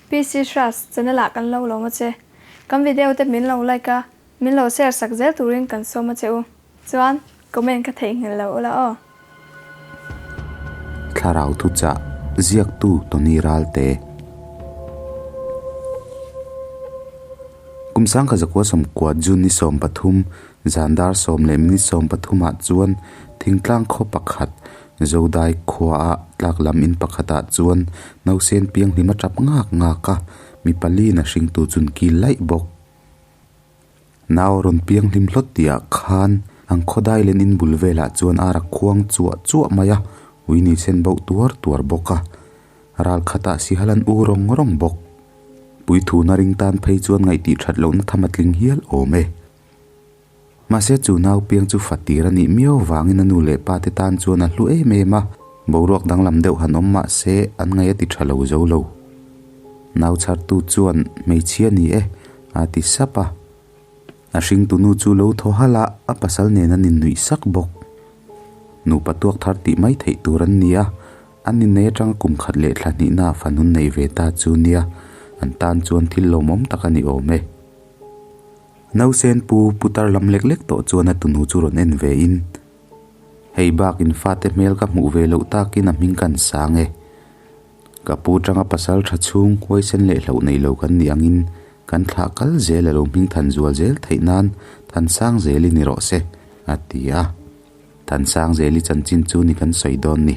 PC Hras channel ah kan lo lawm a che. Kan video te min lo like a, min lo share sak zel turin kan sawm a che u. Chuan comment ka theihnghilh lo ula aw. Thlarau thuchah ziaktu Tony Ralte. Kum sangkha zakua sawmkua June ni 13, zan dar 10 leh minute 13 ah chuan thingtlang khaw pakhat Zodai khuaah tlak lam in pakhatah chuan nausen pianghlim a tap ngak ngak a, mi paliin a hringtu chun kil laih bawk. Nau rawn pianghlim hlawt tihah khan ang khawdai len in bul velah chuan ar a khuang chuah chuah mai a, ui ni sen bauh tuar tuar bawk a. Ral khatah sihal an u rawng rawng bawk. Puithuna ring tan phei chuan ngaihtih that lohna tham a tling hial awm e. Mahse chu nau piang chu fatir a nih miau vangin a nu leh pa te tan chuan a hlu em em a, boruak danglam deuh han awm mah se an ngaih a ti tha lo zo lo. Nau chhartu chuan hmeichhia ni e a ti sap a. A hringtu nu chu lo thaw halh a, a pasal nen an innuih sak bawk. Nupa tuak thar tih mai theih tur an ni a, an innei atanga kum khat leh thla hnihna fanun nei ve ta chu nia, an tan chuan thil lawmawm tak a ni awm e. Nausen pu putar lam lek lek tawh chuan a tunu chu rawn en ve in, Hei bak in fate hmel ka hmuh ve loh takin a hming kan sang e. Ka pu tanga pasal tha chhung huaisen leh hloh nei lo kan nih angin kan thlah kal zel a lo hming than zual zel theih nan than sang zel i ni rawh se, a ti a. Than sang zel i chanchin chu ni kan sawi dawn ni.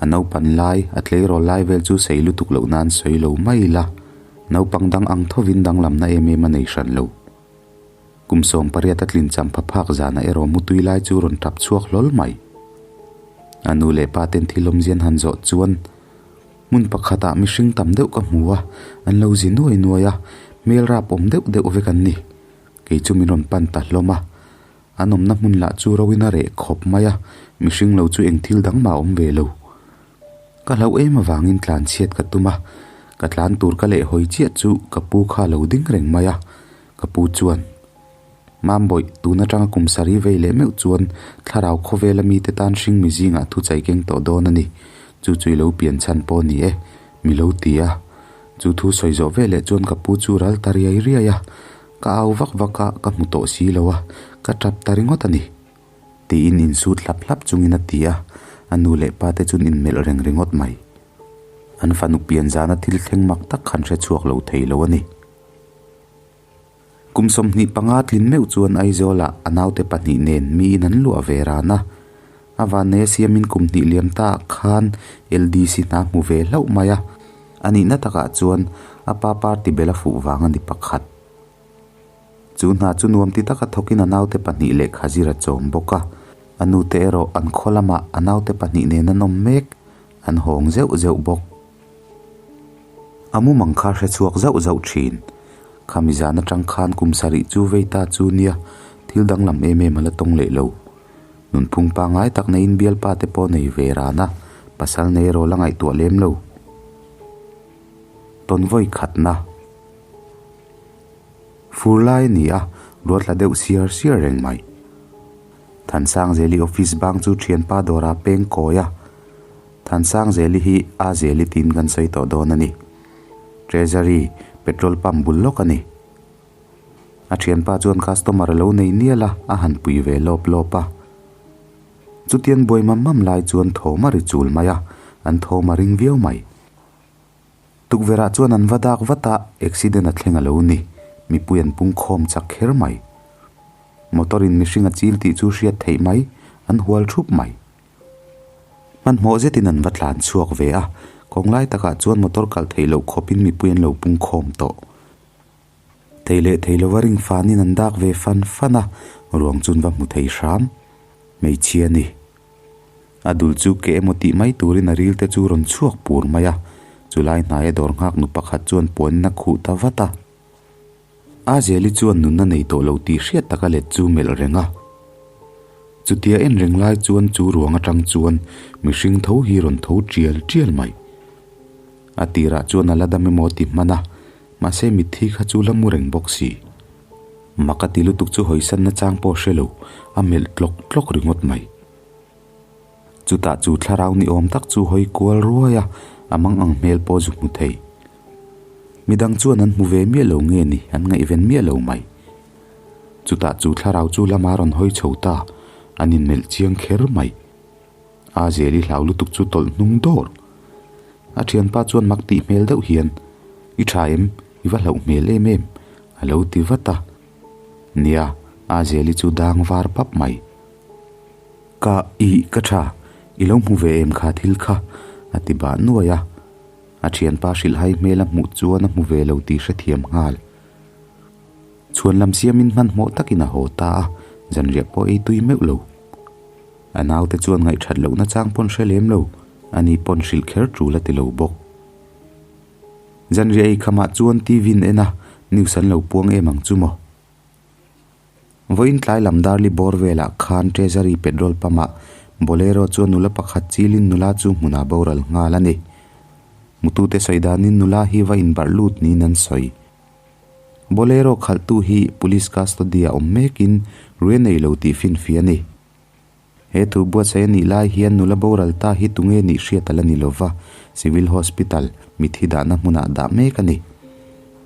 A naupan lai, a tleirawl lai vel chu sei lutuk loh nan sawi lo mai ila, naupang dang ang thovin danglamna em em a nei hran lo. Kum 18 a tlin champha phak zana erawh mutui lai chu rawn tap chhuak hlawl mai. A nu leh pa ten thil awmzian han zawh chuan hmun pakhatah mihring tam deuh ka hmu a, an lo zi nuai nuai a, hmel rap awm deuh deuh vek an ni. Kei chu min rawn pan ta hlawm a. An awmna hmun lah chu roin a reh khawp mai a, mihring lo chu eng thil dang mah a awm ve lo. Ka hlauh em avangin tlan chhiat ka tum a, ka tlan tur ka leh hawi chiah chu ka pu kha a lo ding reng mai a, ka pu chuan, Mambawih, tun atanga kum sarih vei leh meuh chuan thlarau khawvela mite tan hring mi zingah thu chai keng tawh dawn a ni, chu chu i lo pian chhan pawh a ni e, mi lo ti a. Chu thu sawi zawh veleh chuan ka pu chu ral ta riai riai a, Ka au vak vak a, ka hmu tawh si lo a, ka tap ta ringawt a ni. Tiin insut hlap hlap chungin a ti a, a nu leh pa te chuan inmelh reng ringawt mai. An fanu pian zana thil thleng mak tak khan hre chhuak lo thei lo a ni. Kum 25 tlin meuh chuan Aizawlah a naute pahnih nen miin an luah ve ran a, a vannei a siamin kum hnih liam ta ah khan LDC hna hmu ve hlauh mai a, a nihna takah chuan a pa party bel a fuh vang a ni pakhat. Chu hna chu nuam ti taka thawkin a naute pahnih lehkha zir a chawm bawk a, a nute erawh an khaw lamah a naute pahnih nen an awm mek, an hawng zeuh zeuh bawk. A mumang kha hre chhuak zauh zauh thin. Khami zan atang khan kum sarih chu vei ta chu nia, thil danglam em em a la tawng leh lo. Nunphung pangngai tak neiin bialpa te pawh nei ve ran a, pasal nei erawh la ngaihtuah lem lo. Tawn vawi khatna. Fur lai a ni a, ruatla deuh siar siar reng mai. Thansangzeli office bang chu thianpa dawrah peng kawi a, Thansangzeli hi a zeli tiin kan sawi tawh dawn a ni. Treasury petrol pump bul lawk a ni. A thianpa chuan customer a lo nei nial a, a han pui ve lawp lawp a. Chutiang buai mam mam lai chuan thawm a ri chul mai a, an thawm a ring viau mai. Tukverhah chuan an va dak vat a, accident a thleng a lo ni. Mipui an pung khawm chak kher mai. Motor in mihring a chil tih chu hriat theih mai, an hual thup mai. Hmanhmawh zetin an va tlan chhuak ve a, kawng lai takah chuan motor kalh theih loh khawpin mipui an lo pung khawm tawh. Thei leh thei lova ring fanin an dak ve fan fan a, ruang chun va hmu thei hram. Hmeichhia a ni. A dul chu ke emaw tih mai turin a ril te chu rawn chhuak pur mai a, chulai hnaia dawr nghak nu pakhat chuan puanin a khuh ta vat a. A Zeli chuan nunna nei tawh lo tih hriat taka let chu melh reng a. Chutia en reng lai chuan chu ruang atang chuan mihring tho hi rawn tho tial tial mai. A tirah chuan a la dam emaw ti hman a, mahse mitthi kha chu la mu reng bawk si. Mak a ti lutuk chu hawisanna chang pawh hre lo, a melh tlawk tlawk ringawt mai. Chutah chu thlarau ni awm tak chu hawi kual ruai a, A mang ang hmel pawh zu hmu thei. Midang chuan an hmu ve miah lo nge ni, an ngaihven miah lo mai. Chutah chu thlarau chu lama rawn hawi chho ta, an inmelh chiang kher mai. A Zeli hlau lutuk chu tawlh hnung dawr. A thianpa chuan mak tih hmel deuh hian, I tha em? I va hlauh hmel em em? a lo ti vat a. Nia, A Zeli chu dang var pap mai. Ka, ih, ka tha, i lo hmu ve em kha thil kha? a ti bah nuai a. A thianpa hrilhhai hmel a hmuh chuan a hmu ve lo tih hrethiam nghal. Chhuan lam siamin hmanhmawh takin a haw ta a, zanriah pawh ei tui meuh lo. A naute chuan ngaihthat lohna chang pawn hre lem lo, ani pawn hrilh kher tul a ti lo bawk. Zanriah ei khamah chuan TV an en a, news an lo puang em ang chu maw? Vawiin tlai lam Darli bawr velah khan Treasury petrol pump ah Bolero chuan nula pakhat chilin nula chu hmunah boral nghal a ni. Mutute sawi danin nula hi va inbarh lut niin an sawi. Bolero khalhtu hi Police custody ah awm mekin rui a nei lo tih finfiah a ni. He thu buatsaih a nih lai hian nula boral ta hi tunge nih hriat a la ni lova, Civil Hospital, mitthi dahna hmunah dah mek a ni.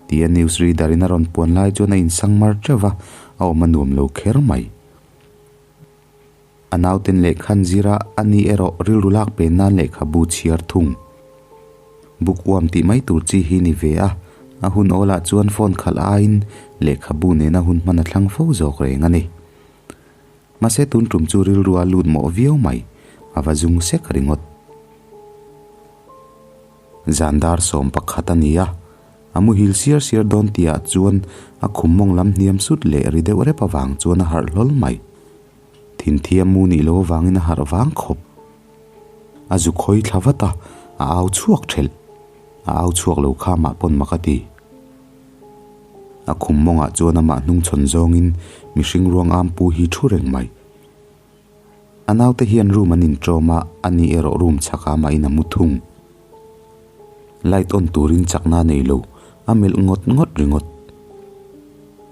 Tia news reader in a rawn puan lai chuan a insang mar teuh va, a awm a nuam lo kher mai. A nauten lehkha an zir a, a ni erawh rilru lak pen nan lehkhabu chhiar thung. Bookworm tih mai tur chi hi ni ve a, a hun awlah chuan phone khalh aiin lehkhabu nena hun hman a thlang fo zawk reng a ni. Mahse tun tum chu rilru a lut mawh viau mai, a va zung sek ringawt. Zan dar 11 a ni a, a muhil siar siar dawn tihah chuan a khum mawng lam hniam sut leh ri deuh rep avang chuan a harh hlawl mai. Thinthia mu nih loh avangin a harh vang khawp. A zu khawi thla vat a, a au chhuak thelh. A au chhuak lo kha mah pawn mak a ti. A khum mawngah chuan amah hnungchhawn zawngin mihring ruang am pu hi thu reng mai. A naute hian room an inṭawm a, ani erawh room chhakah amahin a mu thung. Light on turin chakna a nei lo, a melh ngawt ngawt ringawt.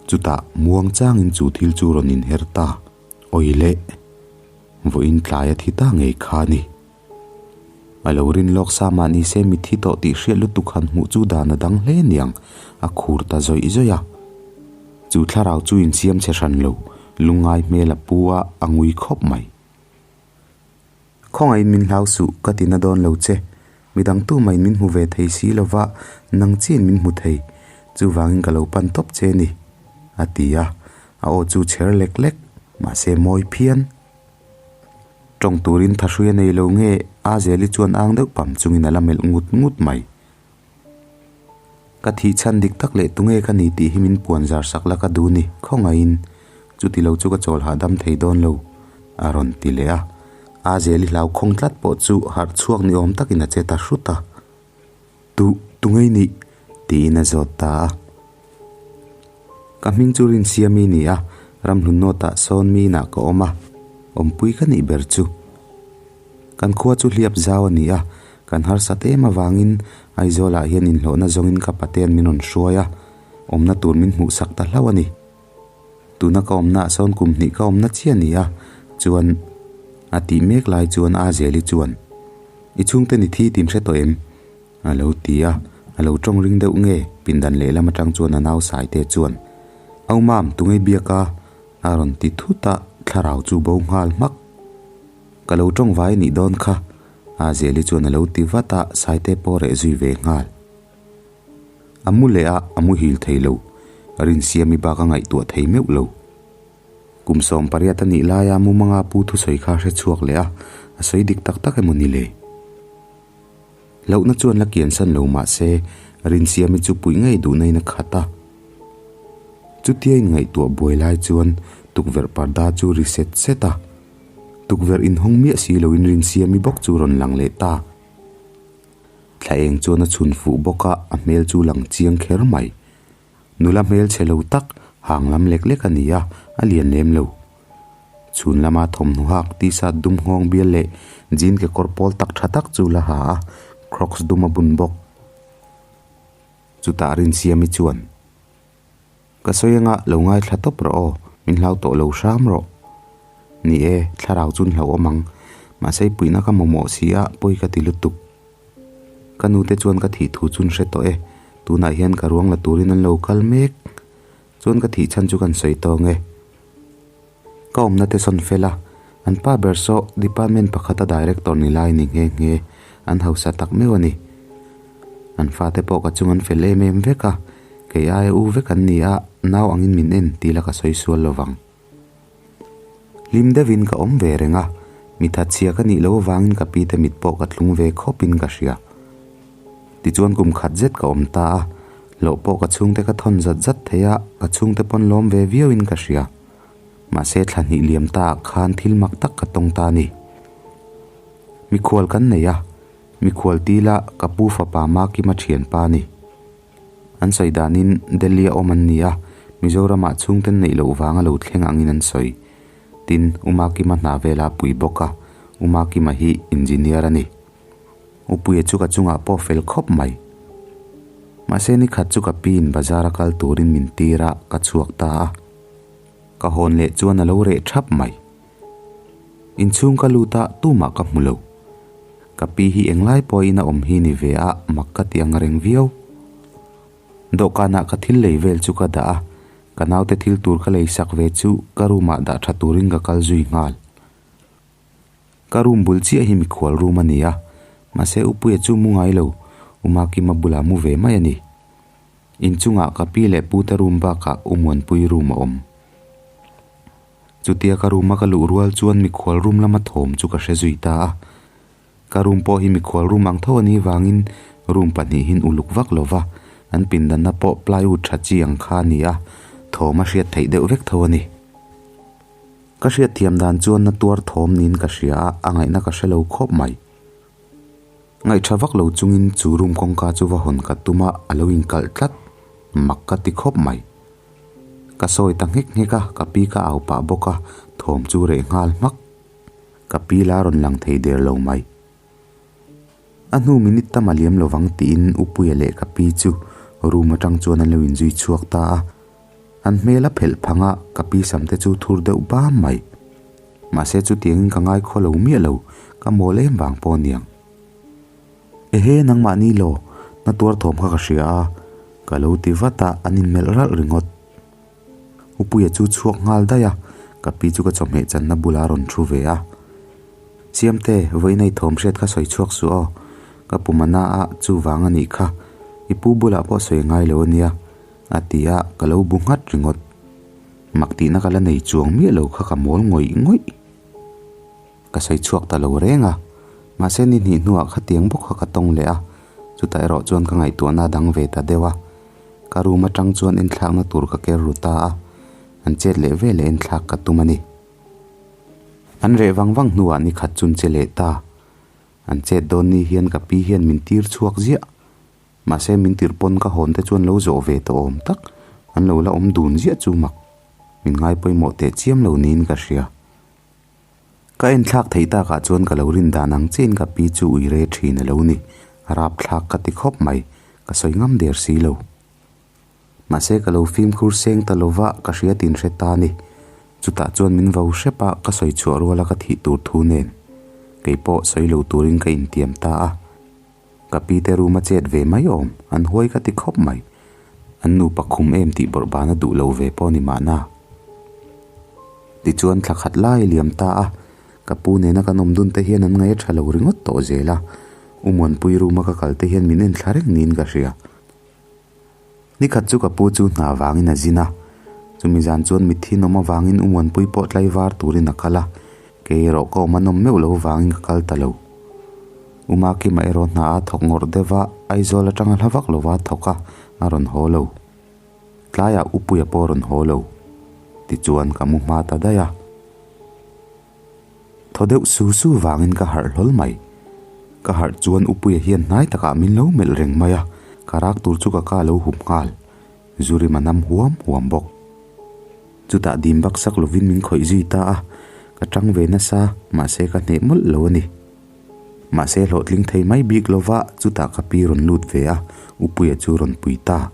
Chutah muang changin chu thil chu rawn inher ta, Awi leh! Vawiin tlai a thi ta ngei kha a ni. A lo rin lawk sa mah ni se mitthi tawh tih hriat lutuk han hmuh chu dan a dang hle niang, a khur ta zawih zawih a. Chu thlarau chu insiam chhe hran lo, lungngai hmel a pu a, a ngui khawp mai. Khawngaihin min hlau suh, ka ti na dawn lo che. Midang tu maiin min hmu ve thei si lo va, nang chiin min hmu thei. Chuvangin ka lo pan tawp che ni, a ti a. A aw chu chher lek lek, mahse mawi phian. Tawng turin thahrui a nei lo nge a Zeli chuan ang deuh pam chungin a la melh ngut ngut mai. Ka thih chhan dik tak leh tunge ka ni tih hi min puan zar sak la ka duh ni, khawngaihin chuti lo chu ka chawl hahdam thei dawn lo, a rawn ti leh a. A Zeli hlau khawng tlat pawh chu harh chhuak ni awm takin a che ta hrut a. Tu, tunge i nih? tiin a zawt ta a. Ka hming chu Rinsiami ni a, ramhlun nawtah sawn mi inah ka awm a, awmpui ka nih ber chu. Kan khua chu hliap zau a ni a, kan harsat em avangin Aizawlah hian inhlawhna zawngin ka patean min rawn hruai a, awmna tur min hmuhsak ta hlauh a ni. Tuna ka awmnaah sawn kum hnih ka awmna chiah a ni a, chuan a tih mek lai chuan A Zeli chuan, I chhungte ni thi tin hre tawh em? A lo ti a, a lo tawng ring deuh nge pindan lehlam atang chuan a nau Saite chuan, Au mam, tunge biak a? a rawn ti thut a, thlarau chu bo nghal hmak. Ka lo tawng vai anih dawn kha, A Zeli chuan a lo ti vat a, Saite pawh reh zui ve nghal. A mu leh a, a muhil thei lo. Rinsiami bak a ngaihtuah thei meuh lo. Kum 18 a nih laia mumanga pu thusawi kha a hre chhuak leh a, a sawi dik tak tak emaw ni le? Hlauhna chuan la kiansan lo mah se, Rinsiami chu puih ngei duhna in a khat a. Chutia inngaihtuah buai lai chuan tukverh parda chu ri set set a. Tukverh inhawng miah si loin Rinsiami bawk chu rawn lang leh ta. Thla eng chuan a chhun fuh bawk a, a hmel chu lang chiang kher mai. Nula hmel chhe lo tak, hang lam lek lek a ni a, a lian lem lo. Chhun lama thawmhnaw hak t-shirt dum nghawng bial leh jean kekawr pawl tak tha tak chu la ha a, crocs dum a bun bawk. Chutah Rinsiami chuan, Ka sawi anga lo ngaithla tawp rawh aw, min hlau tawh lo hram rawh. Ni e, thlarau chu an hlauhawm ang. Mahse i puihna ka mamawh si a, pawi ka ti lutuk. Ka nute chuan ka thih thu chu an hre tawh e, tunah hian ka ruang la turin an lo kal mek. Chuan ka thih chhan chu kan sawi tawng e. Ka awmna te sawn fel a, an pa ber saw department pakhata director ni lai ni nghe nghe, an hausa tak meuh a ni. An fate pawh ka chung an fel em em vek a, kei aia u vek an ni a, nau angin min en tih la ka sawi sual lo vang. Hlim deuhin ka awm ve reng a, mi thatchhia ka nih loh avangin ka pi te mit pawh ka tlung ve khawpin ka hria. Tichuan kum khat zet ka awm ta a, hlawh pawh ka chhungte ka thawn zat zat thei a, ka chhungte pawn lawm ve viauin ka hria. Mahse thla hnih liam ta ah khan thil mak tak ka tawng ta a ni. Mikhual kan nei a, mikhual tila ka pu fapa Makima thianpa a ni. An sawi danin Delhi a awm an ni a, Mizoramah chhungten neih loh vanga lo thleng angin an sawi. Tin, U Makima hna vela a pui bawk a, U Makima hi engineer a ni. U Puia chu ka chungah pawh fel khawp mai. Mahse nikhat chu ka piin bazar a kal turin min tir a, ka chhuak ta a. Ka hawn leh chuan a lo reh thap mai. Inchhung ka lut a, tumah ka hmu lo. Ka pi hi englai pawhin a awm hi ni ve a, mak ka ti ang reng viau. Dawhkanah ka thil lei vel chu ka dah a, ka naute thil tur ka lei sak ve chu ka room ah dah tha turin ka kal zui nghal. Ka room bul chiah hi mikhual room a ni a, mahse Upuia chu mu ngai lo, Umakima bulah mu ve mai a ni. Inchungah ka pi leh pute room bakah Umuanpui room a awm. Chutia ka room a ka luh rual chuan mikhual room lama thawm chu ka hre zui ta a. Ka room pawh hi mikhual room ang tho a nih vangin room pahnihin uluk vak lo va, an pindanna pawh plywood tha chi ang kha a ni a, thawm a hriat theih deuh vek tho a ni. Ka hriat thiam dan chuan na tuar thawm niin ka hria a, a ngaihna ka hre lo khawp mai. Ngaihṭha vak lo chungin chu room kawngka chu va hawn ka tum a, a lo inkalh tlat. Mak ka ti khawp mai. Ka sawi ta nghek nghek a, ka pi ka au pah bawk a, thawm chu reh nghal hmak. Ka pi la rawn lang thei der lo mai. A hnu minute tam a liam lovang tiin U Puia leh ka pi chu room atang chuan an lo inzui chhuak ta a. An hmel a phelh phang a, ka pi sam te chu thur deuh bam mai. Mahse chutiangin ka ngai khaw lo miah lo, ka mawl em vang pawh aniang. Ehe nangmah ni law, na tuar thawm kha ka hria a, ka lo ti vat a, an inmelh ralh ringawt. Upuia chu chhuak nghal daih a, ka pi chu ka chawhmeh channa bulah a rawn thu ve a. Siamte, vawiin ei thawm hriat kha sawi chhuak suh aw, ka pum a na a, chuvang a nih kha, i pu bulah pawh sawi ngai lo a nia, a ti a, ka lo bu nghat ringawt. Mak tihna ka la nei chuang miah lo kha ka mawl ngawih ngawih. Ka sawi chhuak ta lo reng a, mahse ni hnih hnuah khatiang bawk kha ka tawng leh a, chutah erawh chuan ka ngaihtuahna a dang ve ta deuh a. Ka room atang chuan enthlakna tur ka ker ru ta a, an chet leh ve leh enthlak ka tum a ni. An reh vang vang hnuah ni khat chun che leh ta. An chet dawn ni hian ka pi hian min tir chhuak ziah. Mahse min tirh pawn ka hawn te chuan lo zawh ve tawh awm tak, an lo la awm dun ziah chu mak. Min ngai pawimawh teh chiam lo niin ka hria. Ka enthlak theih takah chuan ka lo rin dan ang chiahin ka pi chu ui re thin a lo ni. A rapthlak ka ti khawp mai, ka sawi ngam der si lo. Mahse ka lo fimkhur seng ta lova ka hria tin hre ta ni. Chutah chuan min vo hrep a, ka sawi chhuah ruala ka thih tur thu nen. Kei pawh sawi lo turin ka intiam ta a. Ka pi te room a chet ve mai awm, an huai ka ti khawp mai. An nupa khum em tih bawrh ban a duh lo ve pawh ni mahna. Tichuan thla khat lai a liam ta a, ka pu nena kan awm dun te hian an ngaih a tha lo ringawt tawh zel a, U Muanpui room a ka kal te hian min en thla reng niin ka hria. Nikhat chu ka pu chu hna vangin a zin a, chumi zan chuan mitthi nawm avangin U Muanpui pawh tlaivar turin a kal a, kei erawh ka awm a nawm meuh lo vangin ka kal ta lo. U Makima erawh hna a thawk ngawrh deuh a, Aizawl atanga hla vak lova thawk a, a rawn haw lo. Tlaiah U Puia pawh a rawn haw lo. Tichuan ka mu hma ta daih a. Thaw deuh su su vangin ka harh hlawl mai. Ka harh chuan Upuia hian hnai takah min lo melh reng mai a, ka rak tur chu ka ka lo hup nghal. Zurima nam huam huam bawk. Chutah dim bak sak lovin min khawih zui ta a, ka tang ve nasa, mahse ka hneh mawlh lo a ni. Mahse hlawhtling thei mai bik lova chutah ka pi rawn lut ve a, Upuia chu rawn pui ta.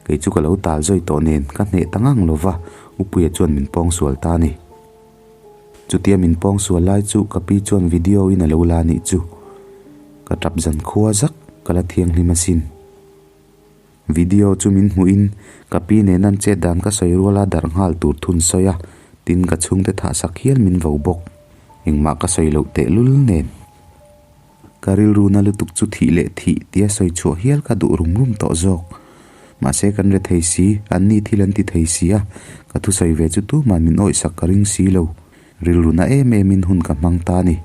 Kei chu ka lo tal zawi tawh nen ka hneh ta ngang lova, Upuia chuan min pawng sual ta a ni. Chutia min pawng sual lai chu ka pi chuan video in a lo la nih chu. Ka tap zan khua zak. Ka la thianghlim asin. Video chu min hmuhin ka pi nen an chet dan ka sawi ruala darh nghal tur thun sawi a, tin ka chhungte thah sak hial min vo bawk. Engmah ka sawi loh tehlul nen. Ka rilru na lutuk chu thih leh thih tia sawi chhuah hial ka duh rum rum tawh zawk. Mahse kan re thei si, an ni thil an ti thei si a, ka thusawi ve chu tuman min awihsak ka ring si lo. Rilru na em em in hun ka hmang ta a ni.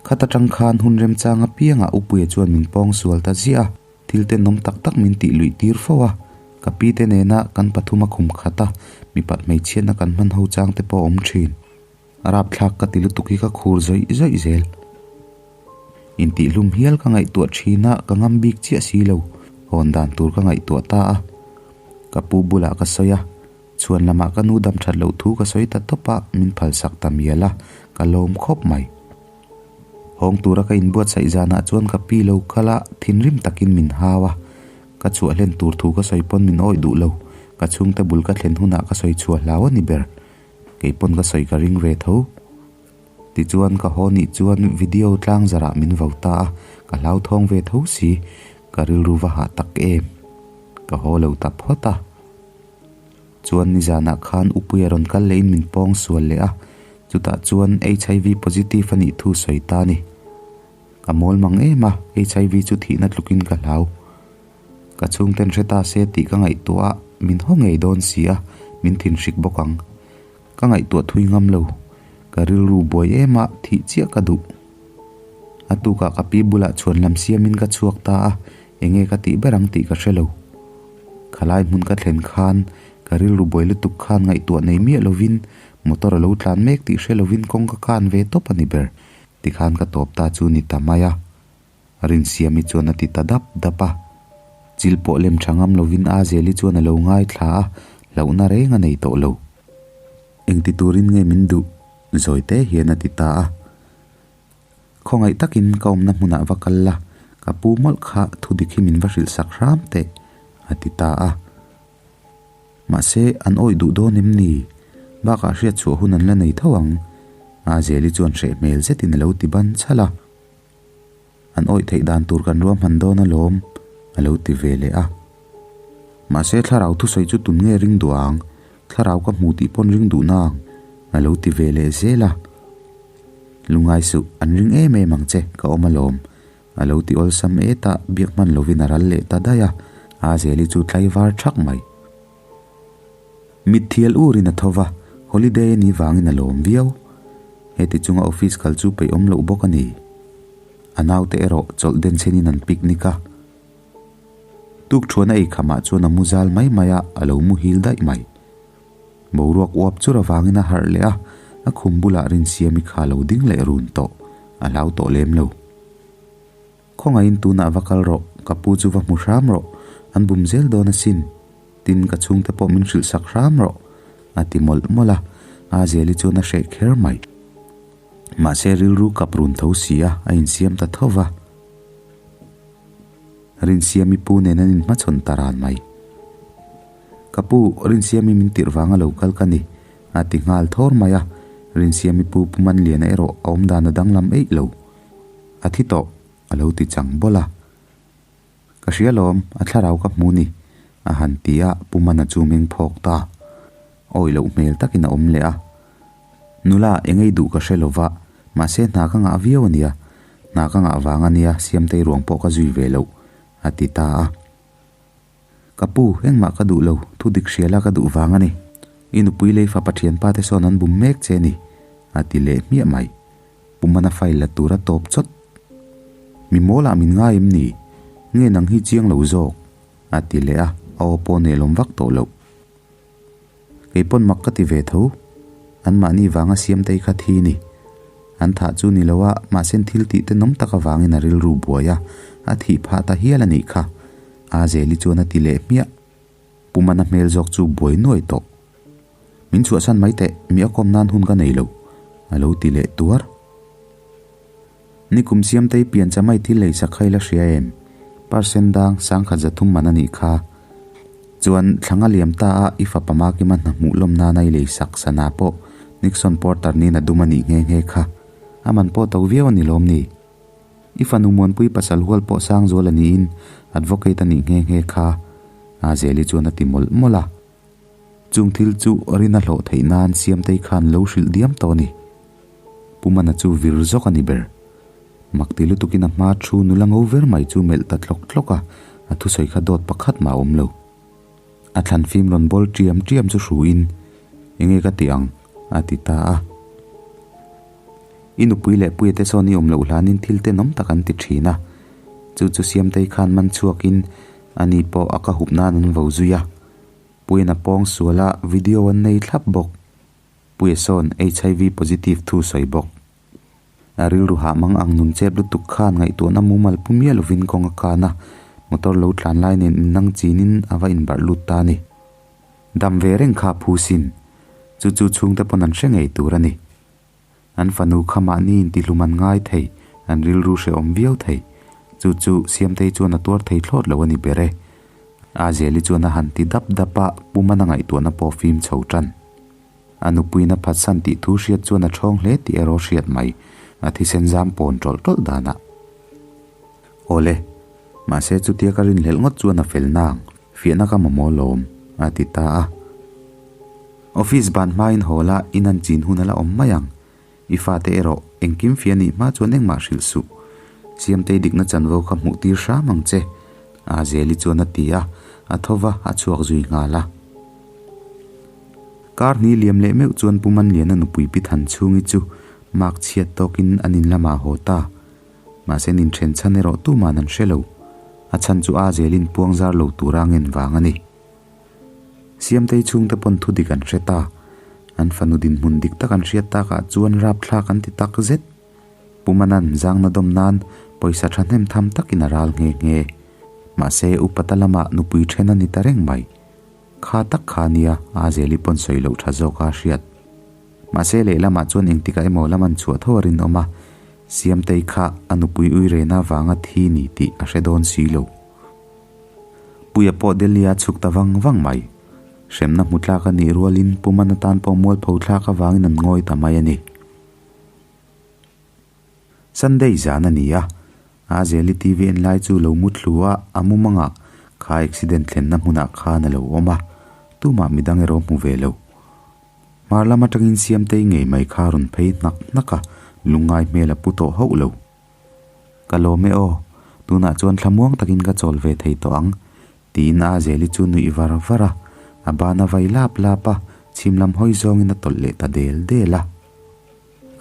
Khat atang khan hun remchang apiangah Upuia chuan min pawng sual ta ziah a, thil tenawm tak tak min tih luih tir fo a, ka pi te nena kan pathum a khum khat a, mipat hmeichhiatna kan hman ho chang te pawh a awm thin. A rapthlak ka ti lutuk hi ka khur zawih zawih zel. Intihhlum hial ka ngaihtuah thin a, ka ngam bik chiah si lo, hawn dan tur ka ngaihtuah ta a. Ka pu bulah ka sawi a, Chhuan lamah ka nu dam that loh thu ka sawi ta tawp a, min phalsak ta mial a, ka lawm khawp mai. Hawng tura ka inbuatsaih zanah chuan ka pi lo kal a, thinrim takin min hau a. Ka chhuah hlen tur thu ka sawi pawn min awih duh lo, ka chhungte bul ka thlen hunah ka sawi chhuah hlau a ni ber. Kei pawn ka sawi ka ring ve tho. Tichuan ka haw nih chuan video tlang zarah min vo ta a, ka hlauthawng ve tho si, ka rilru va hah tak em. Ka haw lo ta phawt a. Chuan nizanah khan Upuia rawn kal lehin min pawng sual leh a, chutah chuan HIV positive a nih thu sawi ta a ni. Ka mawl mang em a, HIV chu thihna tlukin ka hlau. Ka chhungten hre ta se tih ka ngaihtuah a, min haw ngei dawn si a, min thinhrik bawk ang. Ka ngaihtuah thui ngam lo. Ka rilru buai em a, thih chiah ka duh. A tukah ka pi bulah chhuan lam siamin ka chhuak ta a, enge ka tih ber ang tih ka hre lo. Khalai hmun ka thlen khan ka rilru buai lutuk khan ngaihtuah nei miah lovin motor a lo tlan mek tih hre lovin kawng ka kan ve tawp a ni ber. Tikhan ka tawp ta chu ni ta mai a. Rinsiami chuan a ti ta dap dap a. Chil pawh lem tha ngam lovin Azeli chuan a lo ngaithla a, hlauhna reng a nei tawh lo. Engti turin nge min duh? Zawi te hian a ti ta a. Khawngaih takin ka awmna hmunah va kal la, ka pu mawlh kha thu dik hi min va hrilh sak hram teh, a ti ta a. Mahse, an awih duh dawn em ni? Bakah hriat chhuah hun an la nei tho ang, Azeli chuan hreh hmel zetin a lo ti ban chhalh a. An awih theih dan tur kan ruahman dawn alawm, a lo ti ve leh a. Mahse, thlarau thusawi chu tun nge ring duh ang? Thlarau ka hmu tih pawn ring duh nang, a lo ti ve leh zel a. Lungai suh, an ring em em ang che, ka awm alawm, a lo ti awlsam et a, biak hman lovin a ral leh ta daih a, Azeli chu tlaivar thak mai. Mitthial urin a tho va, holiday a nih vangin a lawm viau. Heti chunga office kal chu peihawm loh bawk a ni. A naute erawh chawlh den chenin an picnic a. Tukthuan a eikhamah chuan a mu zal mai mai a, a lo muhil daih mai. Boruak uap chur avangin a harh leh a, a khum bulah Rinsiami kha a lo ding leh run tawh, a hlau tawh lem lo. Khawngaihin tunah va kal rawh, ka pu chu va hmu hram rawh, an bum zel dawn asin, tin ka chhungte pawh min hrilh sak hram rawh, a ti mawlh mawlh a, Azeli chuan a hreh kher mai. Mahse rilru kap run tho si a, a insiam ta tho va. Rinsiami pu nen an inhmachhawn ta ran mai. Ka pu, Rinsiami min tirh vanga lo kal ka ni, a ti nghal thawr mai a, Rinsiami pu Pu Manliana erawh a awmdan a danglam eih lo. A thi tawh, a lo ti chang bawlh a. Ka hria lawm, a thlarau ka hmu ni, a han ti a, Pu Mana chu meng phawk ta. Awih loh hmel takin a awm leh a. Nula, eng ei duh ka hre lo va, mahse hna ka ngah viau a nia. Hna ka ngah vang a nia, Siamtei ruang pawh ka zui ve loh, a ti ta a. Ka pu, engmah ka duh lo, thu dik hria la ka duh vang a ni. I nupui lei fapa thianpa te sawn an bum mek che ni, a ti leh hmiah mai. Pu Mana file la tur a tawp chawt. Mi mawlah min ngai em ni? Nge nang hi chiang lo zawk? a ti leh a, a aw pawh nelawm vak tawh loh. Kei pawn mak ka ti ve tho. Anmahni vanga Siamtei kha thi ni. An thah chu ni lo a, mahse thil tih tenawm tak avangin a rilru buai a, a thih phah ta hial a nih kha. Azeli chuan a ti leh hmiah. Pu Mana hmel zawk chu buai nuai tawh. Min chhuahsan mai teh, mi a kawm nan hun ka nei lo, a lo ti leh tuar. Nikum Siamtei pian chamai thil lei sak kha i la hria em? Percent dang sangkhat zathum man a nih kha. Chuan thlanga liam ta a i fapa Makima hna hmuh lawm nana i lei sak sana pawh Nixon Porter niin a dum a nih nghe nghe kha. A man pawh to viau a ni lawm ni? I fanu Muanpui pasal hual pawh Sangzuala niin advocate a nih nghe nghe kha, Azeli chuan a ti mawlh mawlh a. Chung thil chu rin a hlawh theih nan Siamtei khan lo hrilh diam tawh a ni. Pu Mana chu vir zawk a ni ber. Mak ti lutukin a hma thu nula ngo ver mai chu melh ta tlawk tlawk a, a thusawi kha dawt pakhat mah a awm lo. A thlan fim rawn bawl ṭiam ṭiam chu hruin, Enge ka ti ang? a ti ta a. I nupui leh puia te sawn i awm loh hlanin thil tenawm tak an ti ṭhin a. Chu chu Siamtei khan man chhuakin ani pawh a ka hup nan an vo zui a. Puiin a pawng sual a, video an nei thlap bawk. Puia sawn HIV positive thu sawi bawk. A rilru hah mang ang nun chep lutuk khan ngaihtuahna mumal pu miah lovin kawng a kan a, motor lo tlan lai nen innang chinin a va inbarh lut ta a ni. Dam ve reng kha a phu sin. Chu chu chhungte pawn an hre ngei tur a ni. An fanu kha mahni intihlum an ngai thei, an rilru hrehawm viau thei. Chu chu Siamtei chuan a tuar thei thlawt lo a ni ber e. Azeli chuan a han ti dap dap a, pum a na ngaihtuahna pawh fim chho tan. A nupuiin a phatsan tih thu hriat chuan a ṭhawng hle tih erawh hriat mai, a thisen zam pawn ṭawlh ṭawlh danah. Awle, mahse chutia ka rinhlelh ngawt chuan a fel nang, fiahna ka mamawh lawm, a ti ta a. Office ban hmain haw la, in an chin hun a la awm mai ang. I fate erawh engkim fiah nih hma chuan engmah hrilh suh. Siamtei dikna chanvo kha hmuh tir hram ang che, Azeli chuan a ti a, a tho va, a chhuak zui nghal a. Kar hnih liam leh meuh chuan Pu Manliana nupui pi than chhungi chu mak chhiat tawkin an in lamah a haw ta. Mahse an inthen chhan erawh tuman an hre lo. A chhan chu Azelin puang zar lo tura a ngen vang a ni. Siamtei chhungte pawn thu dik an hre ta. An fanu dinhmun dik tak an hriat takah chuan rapthlak an ti tak zet. Pu Manan zangna dawm nan pawisa thahnem tham takin a ral nghe nghe. Mahse upata lamah nupui then a ni ta reng mai. Kha tak kha nia Azeli pawn sawi loh tha zawk a hriat. Mahse lehlamah chuan engtikah emaw lam an chhuah tho a rinawm a, Siamtei kha a nupui uirena vanga thi ni tih a hre dawn si lo. Puia pawh Delhi a chhuk ta vang vang mai. Hremna hmu tlak a nih rualin Pu Mana tan pawh mualpho thlak avangin an ngawi ta mai a ni. Sunday zan a ni a, Azeli TV en lai chu lo mu thlu a, a mumangah kha accident thlenna hmunah khan a lo awm a, tumah midang erawh hmu ve lo. Hmar lam atangin Siamtei ngei mai kha a rawn phei hnak hnak a, lungngai hmel a pu tawh hauh lo. Ka lawm e aw, tunah chuan thlamuang takin ka chawl ve thei tawh ang, tiin Azeli chu nuih var var a, a ban a vai lap lap a, chhim lam hawi zawngin a tawlh leh ta del del a.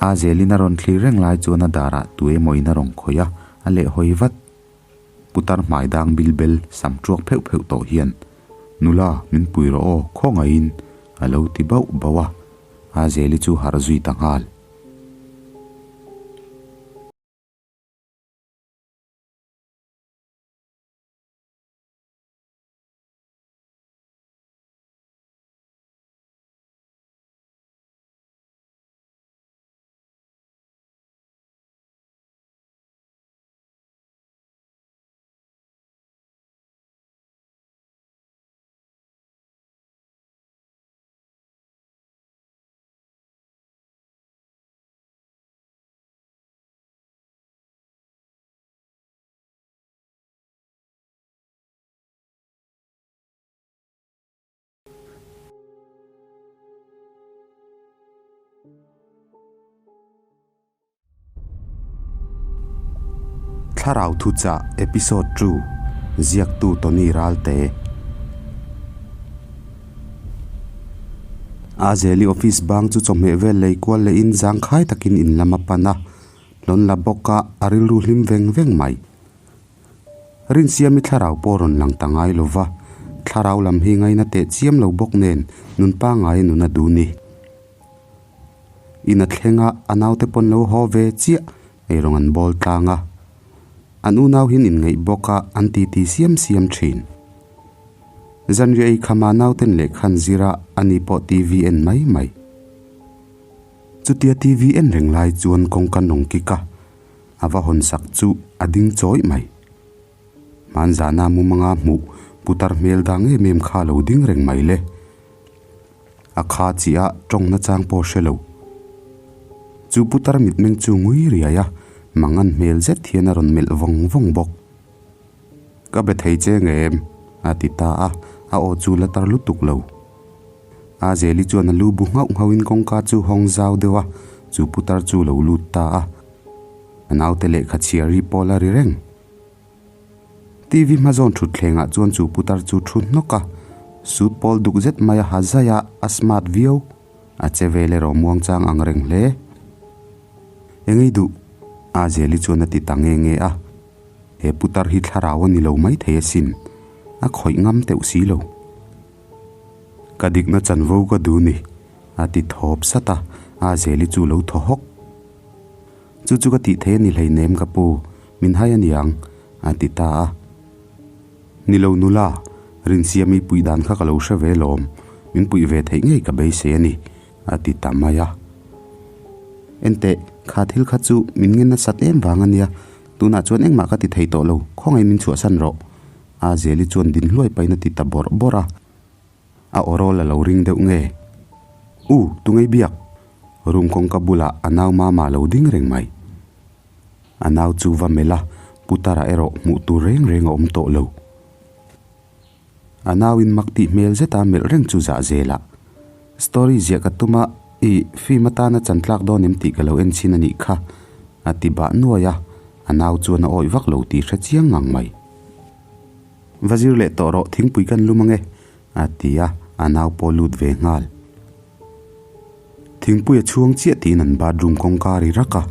Azelin a rawn thlir reng lai chuan a darah tu emaw in a rawn khawih a, a leh hawi vat. Putar hmai dang bil bel sam tuak pheuh pheuh tawh hian, Nula, min pui rawh aw, khawngaihin, a lo ti bauh bauh a, Azeli chu harh zui ta nghal. Thlarau Thuchah Episode Two, Ziaktu Tony Ralte. Azeli office bang chu chawhmeh vel lei kual lehin zangkhai takin in lam a pan a, hlawn la bawk a, a rilru hlim veng veng mai. Rinsiami thlarau pawh rawn lang ta ngai lo va, thlarau lam hi ngaina teh chiam lo bawk nen nun pangngai a nun a duh ni. In a thleng a, a naute pawn lo haw ve chiah eirawng an bawl tlang a. An unau hian inngaih bawk a, an titi siam siam thin. Zanriah ei khama nauten lehkha an zir a, ani pawh TV en mai mai. Chutia TV en reng lai chuan kawngka nawng kik a, a va hawn sak chu a ding chawih mai. Hmanzana mumanga hmuh putar hmel dang em em kha lo ding reng mai le. A kha chiah a tawng nachang pawh hre lo. Chu putar mitmeng chu ngui riai a, Mangan hmel zet hian a rawn melh vawng vawng bawk. Ka be thei che nge em? a ti ta a, a aw chu la tar lutuk lo. A Zeli chuan a lu bu nghauh nghauhin kawngka chu hawng zau deuh a, chu putar chu lo lut ta a. A naute lehkha chhiar ri pawl a ri reng. TV hma zawn thutthlengah chuan chu putar chu thu hnawk a, suit pawl duk zet mai a ha zai a, a smart viau. A che vel erawh muangchang ang reng hle. Engei duh? A Zeli chuan a ti ta nge nge a. He putar hi thlarau a ni lo mai thei asin, a khawih ngam teuh si lo. Ka dikna chanvo ka duh ni, a ti thawp sat a, a Zeli chu lo thaw hawk. Chu chu ka tih thei a ni hleinem ka pu, min hai a niang, a ti ta a. Ni lo nula, Rinsiami puih dan kha ka lo hre ve lawm, min puih ve theih ngei ka beisei a ni, a ti ta mai a. Enteh, kha thil kha chu min ngen nasat em vang a nia, tunah chuan engmah ka ti thei tawh lo, khawngaih min chhuahsan rawh, a Zeli chuan din hluai pahin a ti ta bawrh bawrh a. A awrawl a lo ring deuh nge? U, tungei biak? Room kawngka bulah a nau mama lo ding reng mai. A nau chu va melh a, Putara erawh hmuh tur reng reng a awm tawh lo. A nauin mak tih hmel zeta melh reng chu zah zel a. Story ziah ka tum a, i film atana chan tlak dawn em tih ka lo en chhin a nih kha, a ti bah nuai a, a nau chuan a awih vak lo tih hre chiang ngang mai. Va zir leh tawh rawh, thingpui kan lum ange, a ti a, a nau pawh lut ve nghal. Thingpui a chhuang chiah tiin an bathroom kawngka ri rak a,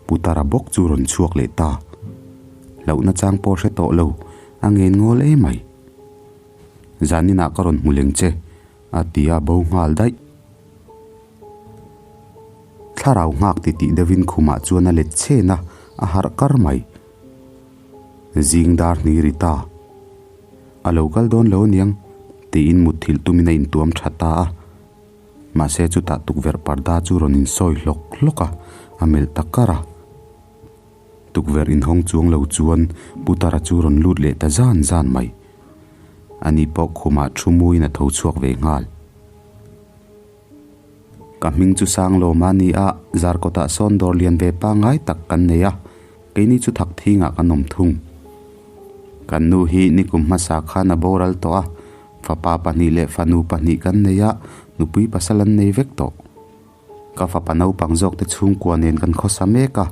Putara bawk chu rawn chhuak leh ta. Hlauhna chang pawh hre tawh lo, a ngen ngawl e mai. Zaninah ka rawn hmu leng che, a ti a bo nghal daih. Thlarau nghak titih deuhin khumah chuan a let chhen a, a harh kar mai. Zing dar hnih ri ta. A lo kal dawn lo aniang, tiin mutthilh tumin a intuam tha ta a. Mahse chutah tukverh parda chu rawn insawi hlawk hlawk a, a melh ta kar a. Tukverh inhawng chuang lo chuan Putara chu rawn lut leh ta zan zan mai. Ani pawh khumah thu muin a tho chhuak ve nghal. Ka hming chu Sanglawm a ni a, Zarkawtah sawn dawr lian ve pangngai tak kan nei a, keini chu thak thingah kan awm thung. Kan nu hi nikum hmasa khan a boral tawh a, Fapa pahnih leh fanu pahnih kan nei a, nupui pasal an nei vek tawh. Ka fapa naupang zawk te chhungkua nen kan khawsa mek a,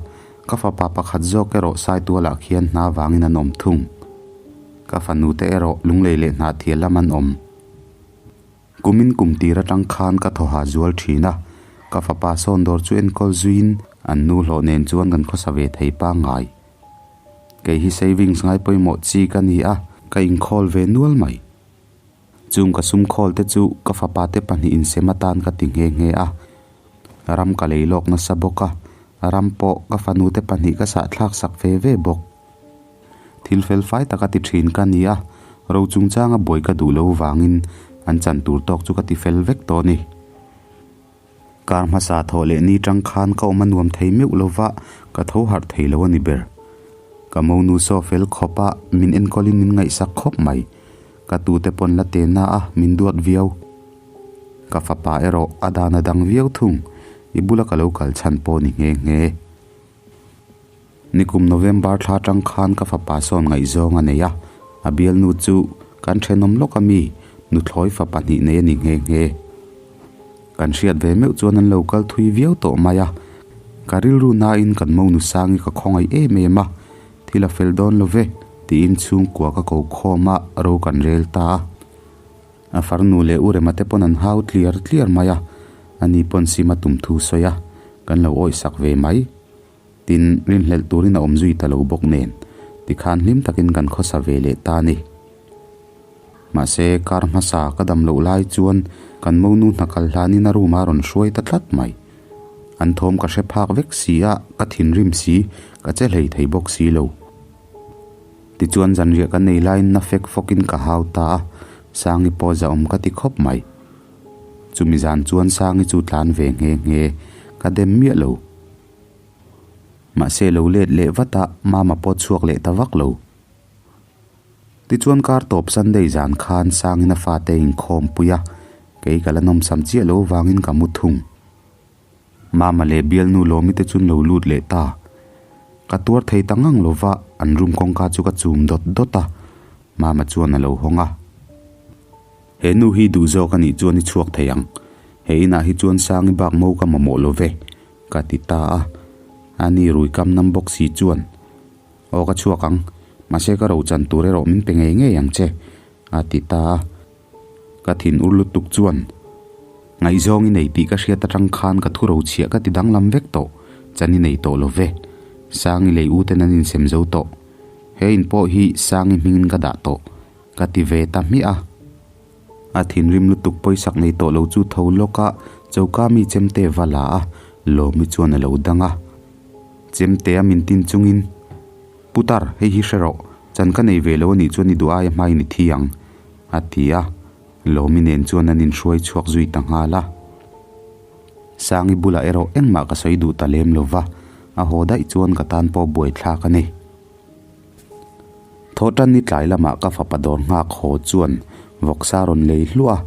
ka fapa pakhat zawk erawh Saitualah khian hna vangin an awm thung. Ka fanu te erawh lunglei leh hnahthial lam an awm. Kumin kum tir atang khan ka thawha zual thin a, ka fapa sawn dawr chu enkawl zuiin an nu hlawh nen chuan kan khawsa ve thei pangngai. Kei hi savings ngai pawimawh chi ka ni a, ka inkhawl ve nual mai. Chung ka sum khawl te chu ka fapa te pahnih insem atan ka ti nghe nghe a. Ram ka lei lawk nasa bawk a, ram pawh ka fanu te pahnih ka sahthlak sak ve ve bawk. Thil fel fai taka ti thin ka ni a, ro chungchanga buai ka duh lo vangin an chan tur tawk chu ka ti fel vek tawh a ni. Kar hmasa thawh leh ni tang khan ka awm a nuam thei meuh lo va, ka tho harh thei lo a ni ber. Ka monu saw fel khawp a, min enkawlin min ngaihsak khawp mai. Ka tute pawn la te na a, min duat viau. Ka fapa erawh a dan a dang viau thung, i bula ka lo kal chhan pawh ni nghe nghe. Nikum November thla tang khan ka fapa sawn ngaihzawng a nei a, a bialnu chu kan thenawm lawk a mi, nuthlawi fa pahnih nei a ni nghe nghe. Kan hriat ve meuh chuan an lo kal thui viau tawh mai a, ka rilru nain kan monu sangi ka khawngaih em em a, thil a fel dawn lo ve tiin chhungkua ka ko khawm a, ro kan rel ta a. A farnu leh u Rema te pawn an hau tliar tliar mai a, ani pawn sim a tum thu sawi a, kan lo awihsak ve mai. Tin, rinhlelh turin a awm zui ta lo bawk nen, tikhan hlim takin kan khawsa ve leh ta a ni. Mahse, kar hmasa ka dam loh lai chuan kan monu hna kal hlanin a room a rawn hruai ta tlat mai. An thawm ka hre phak vek si a, ka thinrim si, ka che hlei thei bawk si lo. Tichuan zanriah ka nei laiin na fek fawkin ka hau ta a, Sangi pawh zahawm ka ti khawp mai. Chumi zan chuan Sangi chu tlan ve nghe nghe, ka dem miah lo. Mahse lo let leh vat a, Mama pawh chhuak leh ta vak lo. Tichuan kar tawp Sunday zan khan Sangin a fate a inkhawm pui a, kei ka la nawmsam chiah lo vangin ka mu thung. Mama leh bialnu Lawmi te chuan lo lut leh ta. Ka tuar thei ta ngang lo va, an room kawngka chu ka chum dawt dawt a, Mama chuan a lo hawng a. He nu hi duh zawk a nih chuan i chhuak thei ang. He inah hi chuan Sangi bak mo ka mamawh lo ve, ka ti ta a. Ani rui kam nam bawk si chuan, Aw ka chhuak ang, mahse ka rochan tur erawh min pe ngei ngei ang che, a ti ta a. Ka thin ur lutuk chuan, Ngaihzawng i nei tih ka hriat atang khan ka thu rochhiah ka ti danglam vek tawh, chan i nei tawh lo ve. Sangi lei u ten an insem zo tawh. He in pawh hi Sangi hmingin ka dah tawh, ka ti ve ta hmiah a. A thinrim lutuk pawisak nei tawh lo chu tho lawk a, choka mi chemte va la a, Lawmi chuan a lo dang a. Chemte a min tin chungin, Putar, hei hi hre rawh, chan ka nei ve lo a nih chuan i duh aia hmain i thi ang, a ti a. Lawmi nen chuan an inhruai chhuak zui ta nghal a. Sangi bulah erawh engmah ka sawi duh ta lem lo va, a haw daih chuan ka tan pawh buaithlak a ni. Thawhtan ni tlai lamah ka fapa dawr nghak haw chuan vawksa rawn lei hluah a,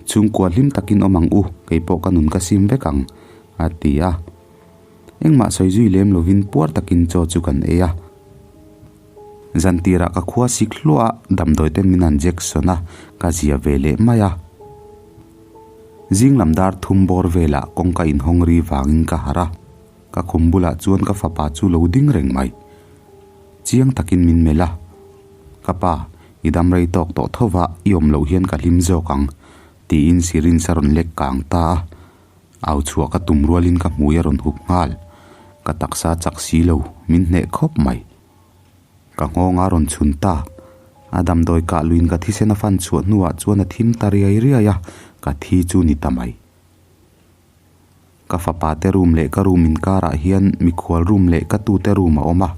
Chhungkua hlim takin awm ang u, keipawh ka nun ka sim vek ang, a ti a. Engmah sawi zui lem lovin puar takin chaw chu kan ei a. Zan tirah ka khua sik hluah a, damdawi ten min han Jackson a, ka zia ve leh mai a. Zing lam dar thum bawr velah kawngka inhawng ri vangin ka harh a, ka khum bulah chuan ka fapa chu lo ding reng mai. Chiang takin min melh a, Ka pa, i dam rei tawk tawh tho va, i awm loh hian ka hlim zawk ang, tiin syringe a rawn lek kang ta a. Au chhuah ka tum rualin ka hmui a rawn hup nghal. Ka taksa chak si lo, min hneh khawp mai. Ka nghawng a rawn chhun ta. A damdawi kah luin ka thisen a fan chhuah hnuah chuan a thim ta riai riai a, ka thi chu ni ta mai. Ka fapa te room leh ka room inkarah hian mikhual room leh ka tute room a awm a,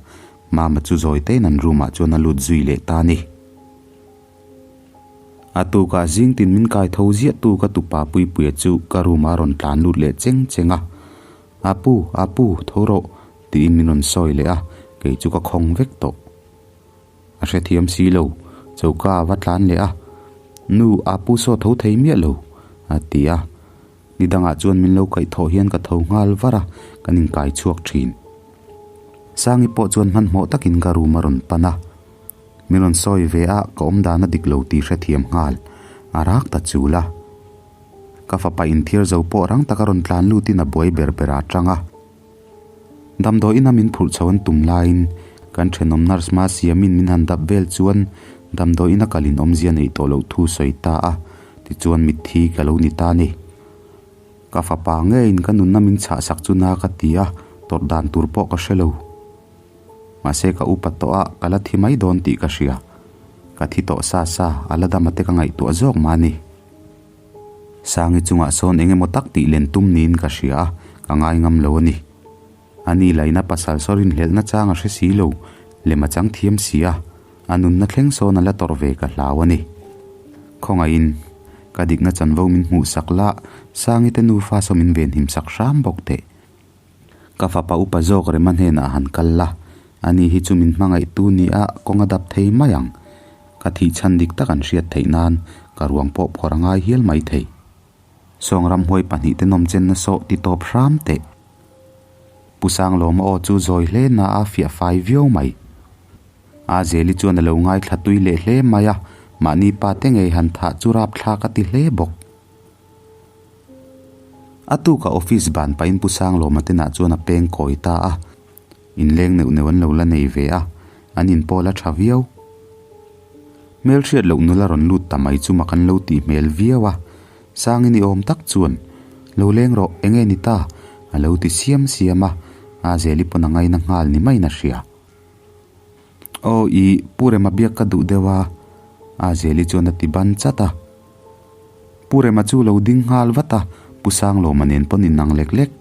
Mama chu zawi tein an room ah chuan a lut zui leh ta a ni. A tukah zing tin min kai tho ziah tu ka tupa Puipuia chu ka room ah a rawn tlan lut leh cheng cheng a, Apu, Apu, tho rawh, tiin min rawn sawi leh a, kei chu ka khawng vek tawh. A hrethiam si lo, choka a va tlan leh a, Nu, Apu saw tho thei miah lo, a ti a. Ni dangah chuan min lo kaih thawh hian ka tho nghal var a, kan inkai chhuak thin. Sangi pawh chuan hmanhmawh takin ka room a rawn pan a. Min rawn sawi ve a, ka awm dan a dik lo tih hrethiam nghal. A rak ta chul a. Ka fapa inthiar zo pawh rang taka rawn tlan lutin a buai ber ber a tang a. Damdawi ina min phurh chho an tum laiin kan thenawm nurse hma siamin min han dap vel chuan damdawi ina kalin awmzia neih tawh loh thu sawi ta a, tichuan mitthi ka lo ni ta a ni. Ka fapa ngeiin ka nunna min chhahsak chu na ka ti a, tawrh dan tur pawh ka hre lo. Mahse ka upa tawh a, ka la thi mai dawn tih ka hria. Ka thi tawh sa sa, a la dama te ka ngaihtuah zawk mah a ni. Sangi chungah sawn eng emaw tak tih len tum niin ka hria a, ka ngai ngam lo a ni. Ani laina pasal saw rinhlelhna chang a hre si lo, lem a chang thiam si a, a nunna thleng sawn a la tawrh ve ka hlau a ni. Khawngaihin, ka dikna chanvo min hmuhsak la, Sangi te nufa saw min venhimsak hram bawk teh. Ka fapa upa zawk Rema hnenah han kal la, ani hi chu min hmangaihtu nia kawng a dap thei mai ang. Ka thih chhan dik tak an hriat theih nan ka ruang pawh phawrh a ngai hial mai thei. Sawng ramhuai pahnih te nawm chenna sawh ti tawp hram teh. Pu Sanglawma aw chu zawi hle na a fiah fai viau mai. A Zeli chuan a lo ngaithla tui leh hle mai a, mahni pa te ngei han thah chu rapthlak a ti hle bawk. A tukah office ban pahin Pu Sanglawma te nah chuan a peng kawi ta a, inleng neuh neuh an lo la nei ve a, an inpawl a tha viau. Hmelhriat loh nula rawn lut ta mai chu mak an lo tih hmel viau a, Sangin i awm tak chuan, Lo leng rawh, enge ni ta? a lo ti siam siam a, a Zeli pawn a ngaina nghal ni maiin a hria. Aw i Pu Rema biak ka duh deuh a, a Zeli chuan a ti ban chat a. Pu Rema chu lo ding nghal vat a, Pu Sanglawma nen pawn inang lek lek.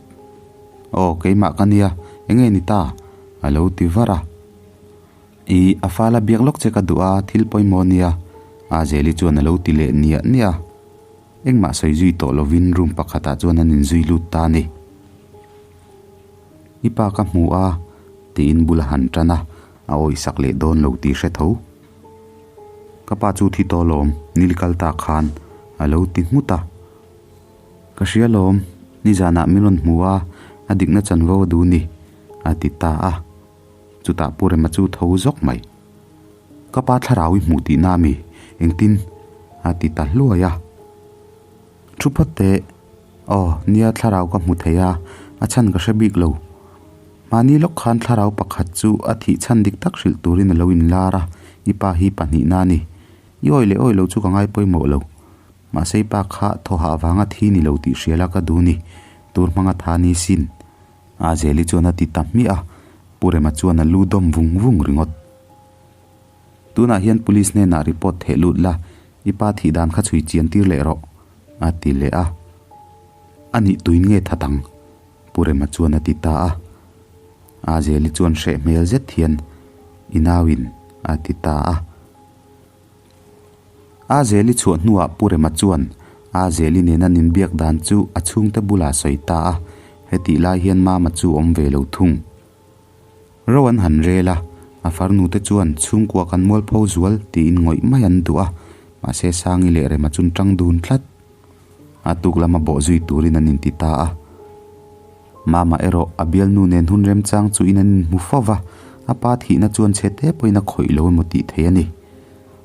Aw keimah ka nia, enge ni ta? a lo ti var a. I a fala biak lawk che ka duh a, thil pawimawh nia, a Zeli chuan a lo ti leh niah niah a. Engmah sawi zui tawh lovin room pakhatah chuan an inzui lut ta a ni. I pa ka hmu a, tiin bul a han tan a, a awihsak leh dawn lo tih hre tho. Ka pa chu thi tawh lawm, nil kal ta khan a lo ti nghut a. Ka hria lawm, nizanah min rawn hmu a, a dikna chanvo a duh ni, a ti ta a. Chutah Pu Rema chu tho zawk mai. Ka pa thlarau i hmuh tihna a mi? Engtin? a ti ta hluai a. Thu phawt teh. Aw, nia thlarau ka hmu thei a, a chhan ka hre bik lo. Mahni lawk khan thlarau pakhat chu a thih chhan dik tak hrilh turin a lo inlar a, i pa hi pahnihna a ni. I awih leh awih lo chu ka ngai pawimawh lo. Mahse i pa kha thawhah vanga thi ni lo tih hria la ka duh ni, tur hmanga tha ni sin. A Zeli chuan a ti ta hmiah a, Pu Rema chuan a lu dawm vung vung ringawt. Tunah hian police hnenah report theh lut la, i pa thih dan kha chhui chian tir leh rawh, a ti leh a. A nih tuin nge that ang? Pu Rema chuan a ti ta a. A Zeli chuan hreh hmel zet hian, I nauin, a ti ta a. A Zeli chhuah hnuah Pu Rema chuan A Zeli nena nin biak dan chu a chhungte bulah sawi ta a, hetih lai hian Mama chu awm ve lo thung. Ro an han rel a, a farnu te chuan chhungkua kan mualpho zual tiin ngawih mai an duh a, mahse Sangi leh Rema chun tang dun tlat. A tuk lama bawh zui turin an inti ta a. Mama erawh a bialnu nen hun remchang chu in an inhmu fo va, a pa thihna chuan chhe te pawhin a khawih lo emaw tih theih a ni.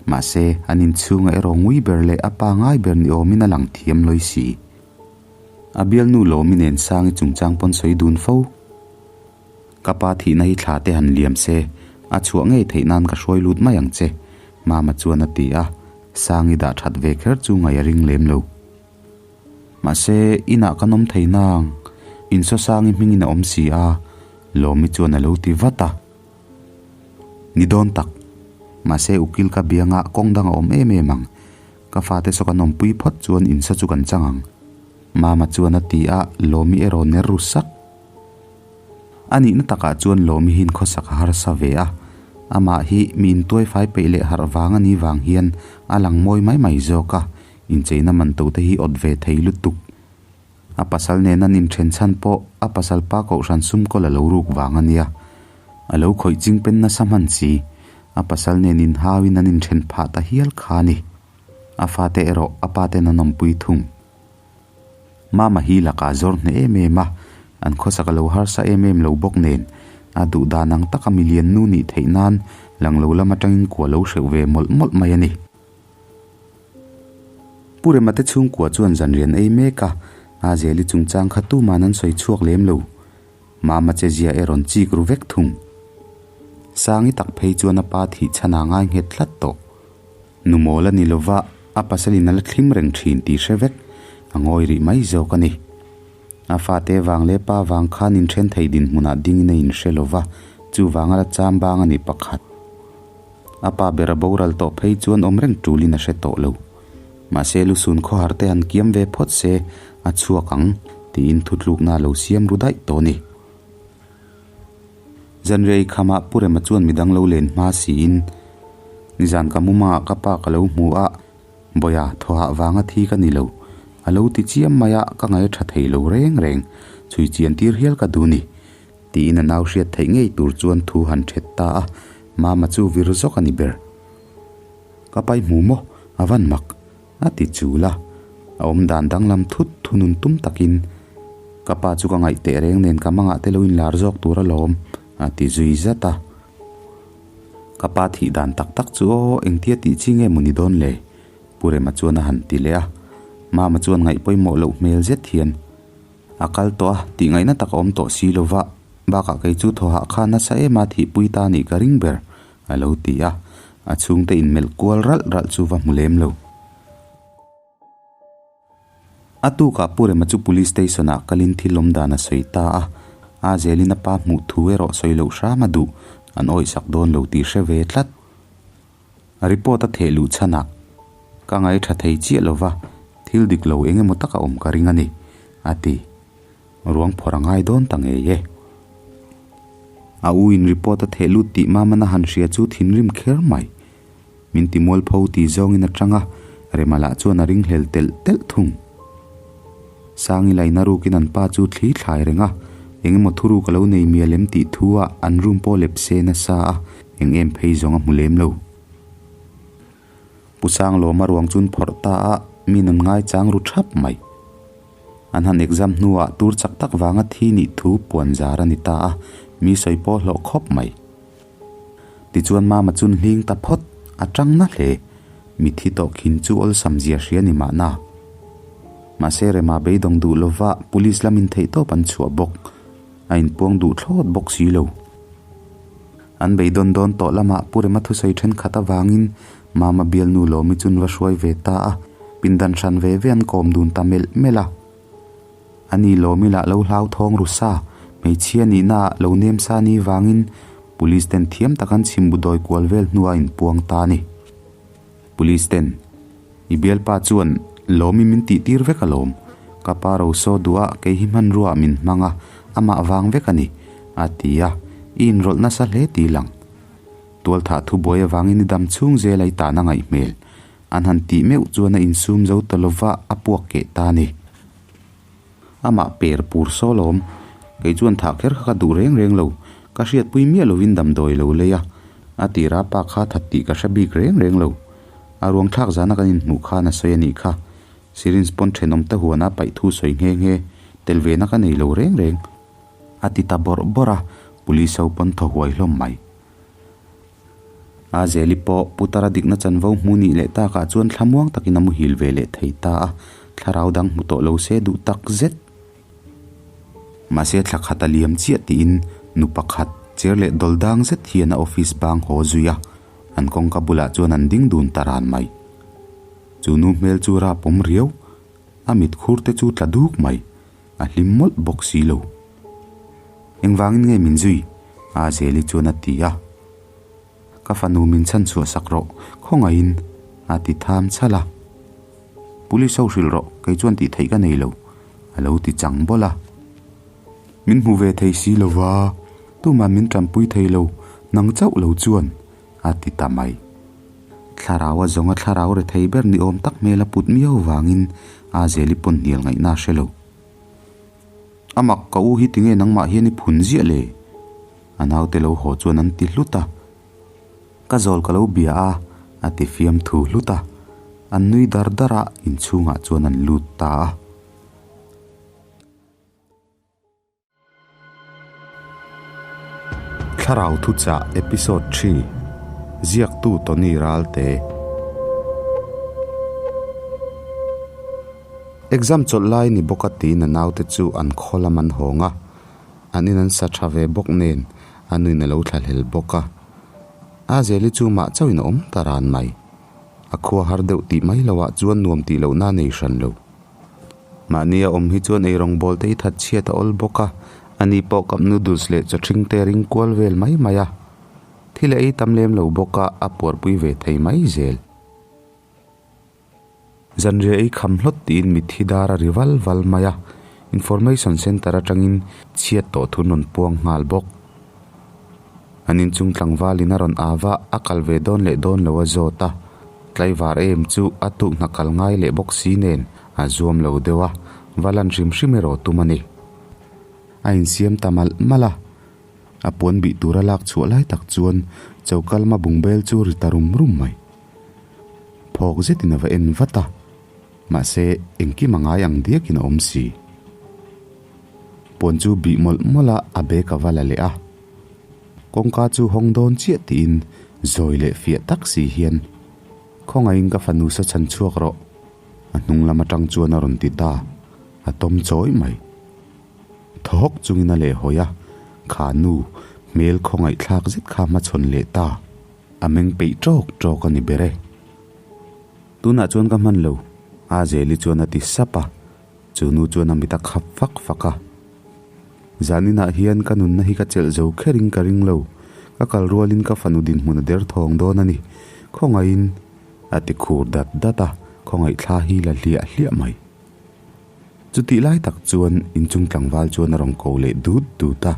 Mahse, an inchhunga erawh ngui ber leh a pa ngai ber ni awmin a lang thiam lawi si. A bialnu Lawmi nen Sangi chungchang pawn sawi dun fo. Ka pa thihna hi thla te han liam se, a chhuah ngei theih nan ka hruai lut mai ang che, Mama chuan a ti a, Sangi dah that ve kher chu ngaih a ring lem lo. Mahse, inah kan awm thei nang, Insaw Sangi hmingin a awm si a, Lawmi chuan a lo ti vat a. Ni dawn tak. Mahse, ukil ka biangah kawng dang a awm em em ang. Ka fate saw kan awmpui phawt chuan insaw chu kan chang ang. Mama chuan a ti a, Lawmi erawh ner ru sak. A nihna takah chuan Lawmi hian khawsak a harsa ve a, amah hi mi intuaifai peih leh harh vang a nih vang hian a lang mawi mai mai zawk a, incheina man to te hi awt ve thei lutuk. A pasal nen an inthen chhan pawh a pasal pa kohhran sum kawl a lo ruk vang a nia. A lo khawih ching pen nasa hman si, a pasal nen inhauin an inthen phah ta hial kha a ni. A fate erawh a pa ten an awmpui thung. Mama hi lakah zawr hneh em em a, an khawsak a lo harsa em em lo bawk nen, a duh dan ang taka milian nu nih theih nan lang lo lam atangin kua lo hreuh ve mawlh mawlh mai a ni. Pu Rema te chhungkua chuan zanrian ei mek a, a Zeli chungchang kha tuman an sawi chhuak lem lo. Mama che zia erawn chik ru vek thung. Sangi tak phei chuan a pa thih chhan a ngai nghet tlat tawh. Nu mawl a ni lova, a pasalin a la thlim reng thin tih hre vek, a ngawi rih mai zawk a ni. A fate vang leh pa vang khan inthen thei dinhmunah dingin a inhre lova, chuvang a la cham bang a ni pakhat. A pa ber a boral tawh phei chuan awm reng tulin a hre tawh lo. Mahse lusun khawhar te han kiam ve phawt se a chhuak ang tiin thutlukna a lo siam ru daih tawh a ni. Zanriai khamah Pu Rema chuan midang lo len hma siin, Nizan ka mumangah ka pa ka lo hmu a, Bawia thawhah vanga thi ka ni lo. A lo ti chiam mai a, ka ngaih a tha thei lo reng reng. Chhui chian tir hial ka duh ni. Tiin a nau hriat theih ngei tur chuan thu han thet ta a, Mama chu vir zawk a ni ber. Ka pai hmu maw? A van mak. A ti chul a, a awm dan danglam thut thunun tum takin, Ka pa chu ka ngaih teh reng nen ka mangah te lo inlar zawk tur alawm, a ti zui zat a. Ka pa thih dan tak tak chu aw, engtia tih chi nge maw ni dawn le? Pu Rema chuan a han ti leh a. Mama chuan ngaih pawimawh loh hmel zet hian, A kal tawh a, tih ngaihna tak a awm tawh si lo va, bakah kei chu thawhah kha nasa em a thihpui ta nih ka ring ber, a lo ti a, a chhungte inmelh kual ralh ralh chu va hmu lem lo. A tukah Pu Rema chu Police Station ah kalin thil awm dan a sawi ta a, a zelin a pa hmuh thu erawh sawi loh hram a duh, an awihsak dawn lo tih hre ve tlat. A report a theh luh chhanah ka ngaihṭha thei chiah lo va, thil dik lo eng emaw taka awm ka ring a ni, a ti. Ruang phawrh a ngai dawn ta ngei e. A u in report a theh lut tih Mamana han hria chu thinrim kher mai. Min ti mualpho ti zawngin a tang a, Rema lah chuan a ringhlel telh telh thung. Sangi laina rukin an pa chu thli thlai reng a, eng emaw thuruk a lo nei mial em tih thu ah an room pawh lep se nasa a, eng em phei zawng a hmu lem lo. Pu Sanglawma ruang chun phawrh ta a, mi nun ngaichang ru thap mai. An han exam hnuah tur chak tak vanga thi nih thu puan zar a ni ta a, mi sawi pawh hlawh khawp mai. Tichuan Mama chun hling ta phawt a tang na hle. Mitthi tawh khin chu awlsam zia hria ni mahna. Mahse Rema beidawng duh lova police lamin theihtawp an chhuah bawk. A inpuang duh thlawt bawk si lo. An beidawn dawn tawh lamah Pu Rema thusawi thenkhat avangin Mama bialnu Lawmi chun va hruai ve ta a, pindan hran ve ve an kawm dun ta melh melh a. Ani Lawmi lah lo hlauthawng ru sa, hmeichhia nihna ah lo nem sa ni vangin Police ten thiam tak an chhimbu dawi kual vel hnuah a inpuang ta a ni. Police ten, I bialpa chuan Lawmi min tih tir vek alawm, ka pa ro saw duh a kei hi hmanrua ah min hmang a, amah vang vek a ni, a ti a, i inrawlh nasa hle ti lang. Tualthah thubuai avangin i dam chhung zel a i tahna ngaih hmel. An han tih meuh chuan a insum zo ta lova a puak keh ta a ni. Amah per pur saw lawm. Kei chuan thah kher kha ka duh reng reng lo. Ka hriatpui miah lovin damdawi lo lei a. A tira pa kha that tih ka hre bik reng reng lo. A ruang thlak zana kan inhmuh khan a sawi a nih kha. Syringe pawn thenawm te huana paih thu sawi nghe nghe. Tel ve na ka nei lo reng reng. A ti ta bawrh bawrh a, police ho pawn thaw huai hlawm mai. A Zeli pawh Putara dikna chanvo hmu nih leh takah chuan thlamuang takin a muhil ve leh thei ta a, thlarau dang hmu tawh lo se duh tak zet. Mahse thla khat a liam chiah tiin nu pakhat cher leh dawl dang zet hian a office bang haw zui a, an kawngka bulah chuan an ding dun ta ran mai. Chu nu hmel chu rap awm riau, a mit khur te chu tla duk mai. A hlim mawlh bawk si lo. Engvangin nge min zui? A Zeli chuan a ti a. Ka fanu min chhan chhuah sak rawh, khawngaihin a ti tham chhal a. Police ho hrilh rawh, kei chuan tih theih ka nei lo, a lo ti chang bawlh a. Min hmu ve thei si lo va, tuman min tanpui thei lo, nang chauh lo chuan, a ti ta mai. Thlarau a zawnga thlarau rethei ber ni awm tak hmel a put miau vangin a Zeli pawn hnial ngaihna a hre lo. A mak ka u hi tinge nangmah hian i phun ziah le? A naute lo haw chuan an ti hlut a. Ka zawl ka lo bia a, a ti fiam thu hlut a. An nui dar dar a, inchhungah chuan an lut ta a. Thlarau Thuchah Episode ii Ziaktu Tony Ralte Exam chawlh lai ni bawk a tiin a naute chu an khaw lam an hawng a, an in an sa tha ve bawk nen a nuin a lo thlahlel bawk a. A Zeli chu mah chauhin a awm ta ran mai. A khua har deuh tih mai loah chuan nuam tih lohna a nei hran lo. Mahni a awm hi chuan eirawng bawl te hi that chhiat a awl bawk a, ani pawh cup noodles leh chaw ṭhing te a ring kual vel mai mai a. Thil a ei tam lem lo bawk a, a puarpui ve thei mai zel. Zanriah ei kham hlawt tiin mitthi dar a ri val val mai a, Information Centre atangin chhiat tawh thu an rawn puang nghal bawk. An inchung tlangvalin a rawn au a, a kal ve dawn leh dawn lo a zawt a. Tlaivar em chu a tuk hna kal ngai leh bawk si nen a zuam lo deuh a, va lan hrim hrim erawh tum a ni. A insiam ta malh malh a, a puan bih tura lak chhuah lai tak chuan choka lama bungbel chu ri ta rum rum mai. Phawk zetin a va en vat a, mahse engkim a ngai ang diakin a awm si. Puan chu bih mawlh mawlh a, a bag a va la leh a. Kawngka chu hawng dawn chiah tiin zawi leh fiah tak si hian, Khawngaihin ka fanu sa chhan chhuak rawh, a hnung lam atang chuan a rawn ti ta, a tawm chawi mai. Thaw hawk chungin a lehhawi a, kha nu hmel khawngaihthlak zet kha hmachhawn leh ta, a meng peih tawk tawk a ni ber e. Tunah chuan ka hman lo, a Zeli chuan a ti sap a. Chu nu chuan a mit a khap fak fak a. Zaninah hian ka nunna hi ka chelh zo kherin ka ring lo. Ka kal rualin ka fanu dinhmun a der thawng dawn a ni. Khawngaihin a ti khur dat dat a, khawngaih thla hi la hliah hliah mai. Chutih lai tak chuan inchung tlangval chuan a rawn ko leh dut dut a.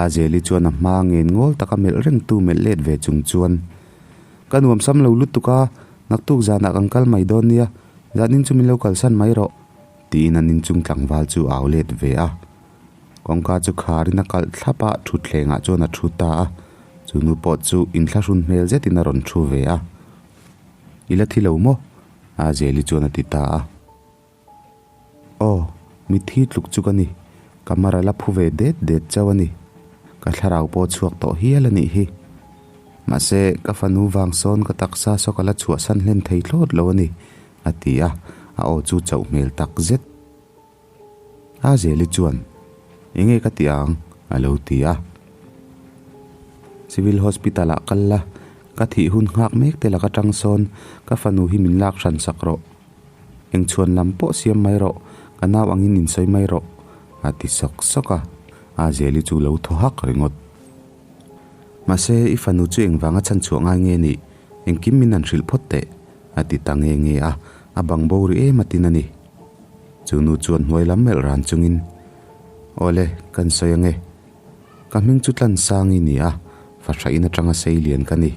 Azeli chuan a hma ngen ngawl taka melh rengtu melh let ve chung chuan, Ka nuam sam lo lutuk a, naktuk zanah kan kal mai dawn nia, zanin chu min lo kalsan mai rawh, tiin an inchung tlangval chu a au let ve a. Kawngka chu kharin a kalh thlap a, thutthlengah chuan a thu ta a, chu nu pawh chu inthlahrun hmel zetin a rawn thu ve a. I la thi lo maw? Azeli chuan a ti ta a. Aw, mitthi tluk chu ka ni. Ka mar a la phu ve det det chauh a ni. Ka thlarau pawh chhuak tawh hial a nih hi. Mahse, ka fanu vang sawn ka taksa saw ka la chhuahsan hlen thei thlawt lo a ni, a ti a, a aw chu chauh hmel tak zet. A Zeli chuan, Enge ka ti ang? a lo ti a. Civil Hospital ah kal la, ka thih hun nghak mek te laka tang sawn ka fanu hi min lak hran sak rawh. Eng chhuan lam pawh siam mai rawh, ka nau angin in sawi mai rawh, a ti sawk sawk a. A Zeli chu lo thaw hak ringawt. Mahse, i fanu chu engvanga chhan chhuah ngai nge nih? Engkim min han hrilh phawt teh, a ti ta nge nge a, a bang bo ri em atin a ni. Chu nu chuan hnuai lam melh ran chungin, Awle, kan sawi ange. Ka hming chu Tlansang i ni a, fahrahin atanga sei lian ka ni.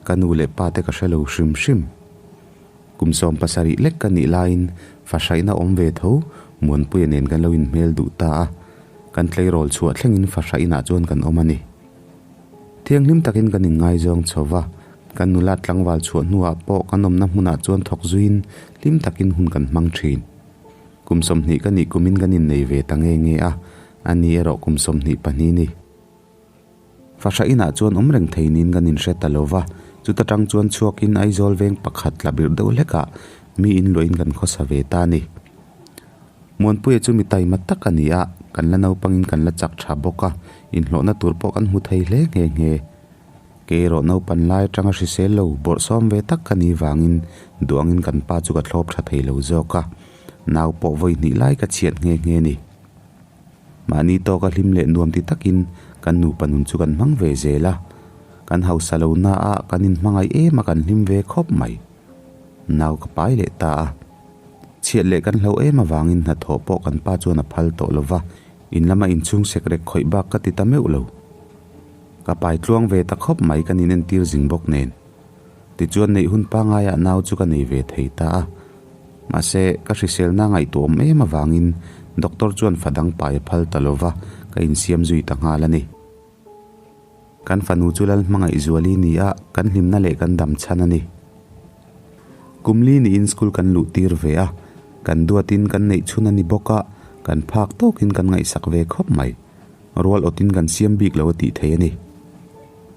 Ka nu leh pa te ka hre lo hrim hrim. Kum 70 lek ka nih laiin fahraihna awm ve tho Muanpuia nen kan lo inhmel duh ta a, kan tleirawl chhuah thlengin fahrainah chuan kan awm a ni. Thianghlim takin kan inngaizawng chho va, kan nula tlangval chhuah hnuah pawh kan awmna hmunah chuan thawk zuiin hlim takin hun kan hmang thin. Kum 20 ka nih kumin kan innei ve ta nge nge a, a ni erawh kum 22 ni. Fahra inah chuan awm reng thei niin kan inhre ta lo va, chuta tang chuan chhuakin Aizawl veng pakhat tla birh deuh hlekah mi inluahin kan khawsa ve ta a ni. Muanpuia chu mi taima tak a ni a, kan la naupangin kan la chak tha bawk a, inhlawhna tur pawh kan hmu thei hle nghe nghe. Kei erawh naupan lai atanga hrisel lo bawrhsawm ve tak ka nih vangin duangin kan pa chu ka thlawp tha thei lo zawk a, nau pawh vawi hnih lai ka chhiat nghe nghe ni. Mahni tawka hlim leh nuam ti takin kan nupa nun chu kan hmang ve zel a, kan hausa lo na a kan inhmangaih em a kan hlim ve khawp mai. Nau ka pai leh ta a. Chhiat leh kan hlo em avangin hnathawh pawh kan pa chuan a phal tawh lo va, in lama inchhung sek rek khawih bak ka ti ta meuh lo. Ka pai tluang ve ta khawp mai kan inentir zing bawk nen. Tichuan neih hun pangaiah nau chu ka nei ve thei ta a. Mahse, ka hriselna ngaihtuahawm em avangin doctor chuan fa dang pai a phal ta lo va, ka insiam zui ta nghal a ni. Kan fanu chu Lal hmangaih zuali ni a, kan hlimna leh kan dam chhan a ni. Kum li niin school kan luh tir ve a, kan duatin kan neih chhun a ni bawk a, kan phak tawkin kan ngaihsak ve khawp mai. Rual awtin kan siam bik lo a tih thei a ni.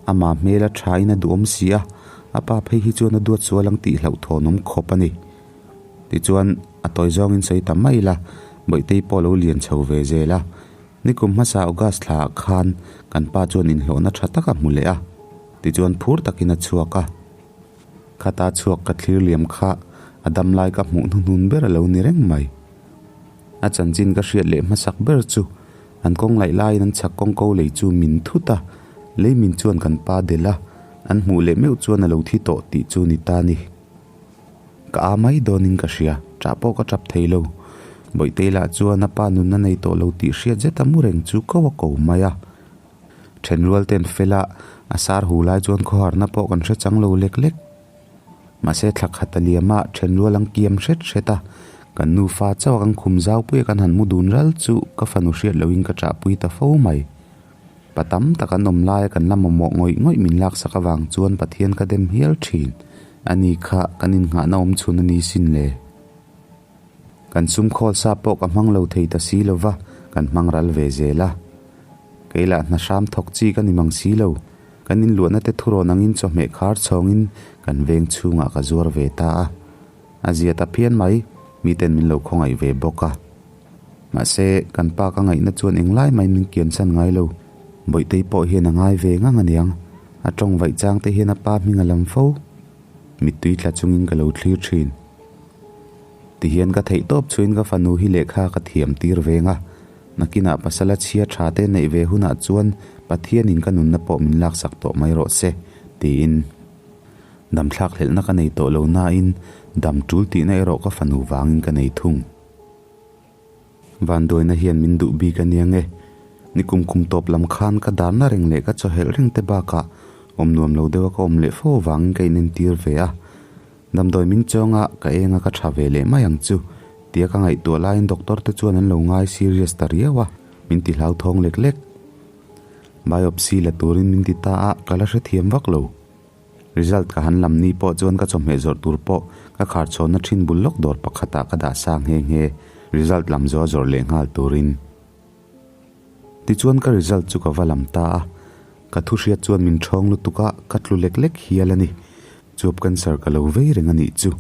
Ama hmel a thain a duhawm si a, a pa phei hi chuan a duat sual ang tih hlauhthawnawm khawp a ni. Tichuan, a tawi zawngin sawi ta mai ila, Bawihtei pawh a lo lian chho ve zel a, Nikum hmasa August thlaah khan kan pa chuan inhlawhna tha tak a hmu leh a, tichuan phur takin a chhuak a. Khata chhuak ka thlir liam kha a dam lai ka hmuh hnuhnun ber a lo ni reng mai. A chanchin ka hriat leh hmasak ber chu an kawng laih laiin an chhak kawng ko lei chu min thut a, lei min chuan kan pa delh a, an hmuh leh meuh chuan a lo thi tawh tih chu ni ta ni. Ka a mai dawnin ka hria, ṭah pawh ka ṭap thei lo. Bawihtei lah chuan a pa nunna nei tawh lo tih hriat zet a mu reng chu ko a ko mai a. Ṭhenrual ten fel a, a sar hu lai chuan khawharna pawh kan hre chang lo lek lek. Mahse thla khat a liam a, ṭhenrual an kiam hret hret a, kan nufa chauh a kan khum zaupuia kan han mu dun ral chu ka fanu hriat lohin ka ṭahpui ta fo mai. Pa tam tak an awm laia kan la mamawh ngawih ngawih min laksak avang chuan Pathian ka dem hial thin. A ni kha kan innghahna awm chhun a ni sin le. Kan sum khawl sa pawh ka hmang lo thei ta si lo va, kan hmang ral ve zel a. Kei lah hna hram thawk chi ka ni mang si lo. Kan inluahna te thurawn angin chawhmeh khar chhawngin kan veng chhungah ka zuar ve ta a. A zia ta phian mai, miten min lo khawngaih ve bawk a. Mahse, kan pa ka ngaihna chuan englai mai min kiansan ngai lo. Bawihtei pawh hian a ngai ve ngang aniang. A tawng vaih chang te hian a pa hming a lam fo. Mittui tla chungin ka lo thlir thin. Tihian ka theih tawp chhuin ka fanu hi lehkha ka thiam tir veng a. Nakinah pasala chhia tha te neih ve hunah chuan Pathianin ka nunna pawh min laksak tawh mai rawh se, tiin. Damthlak hlelhna ka nei tawh lo nain dam tul tihna erawh ka fanu vangin ka nei thung. Vanduaina hian min duh bik a nia nge? Ni kum kum tawp lam khan ka darna reng leh ka chawhelh reng te bakah awm nuam lo deuha ka awm leh fo avangin ka inentir ve a. Damdawi min chawng a, ka eng a ka tha ve leh mai ang chu tia ka ngaihtuah laiin doctor te chuan an lo ngai serious ta riau a, min ti hlauthawng lek lek. Biopsy la turin min ti ta a, ka la hrethiam vak lo. Result ka han lam ni pawh chuan ka chawhmeh zawrh tur pawh ka khar chhawnna thin bul lawk dawr pakhatah ka dah sa nghe nghe, result lam zawh a zawrh leh nghal turin. Tichuan ka result chu ka va lam ta a, Ka thu hriat chuan min ṭhawng lutuk a, ka tlu lek lek hial a ni. Chuap cancer ka lo vei reng a nih chu.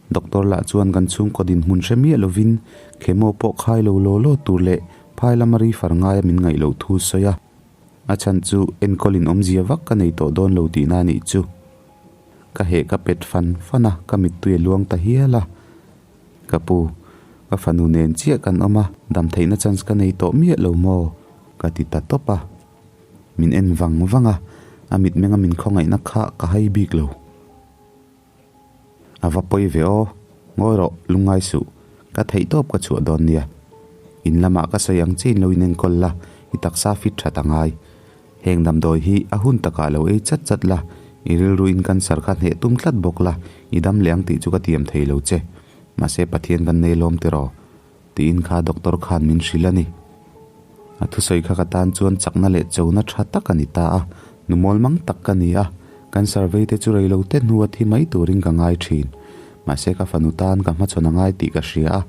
Doctor lah chuan kan chhungkaw dinhmun hre miah lovin chemo pawh khai lo law law tur leh phai lama refer ngaia min ngaih loh thu sawi a. A chhan chu enkawl in awmzia vak ka nei tawh dawn lo tihna a nih chu. Ka heh ka pet fan fan a, ka mittui a luang ta hial a. Ka pu, ka fanu nen chiah kan awm a, dam theihna chance ka nei tawh miah lo maw? ka ti ta tawp a. Min en vang vang a, a mitmenga min khawngaihna kha ka hai bik lo. A va pawi ve aw, ngawi rawh, lungngai suh, ka theih tawp ka chhuah dawn nia. In lamah ka sawi ang che in lo inenkawl la, i taksa fit that a ngai. Heng damdawi hi a hun takah lo ei chat chat la, i rilruin cancer kha hneh tum tlat bawk la, i dam leh ang tih chu ka tiam thei lo che. Mahse Pathian kan nei lawm tiraw? Tiin kha doctor khan min hrilh a ni. A thusawi kha ka tan chuan chakna leh chona tha tak a ni ta a, nu mawl mang tak ka ni a, cancer vei te chu rei lo te hnu a thi mai turin ka ngai thin. Mahse ka fanu tan ka hmachhawn a ngai tih ka hria a,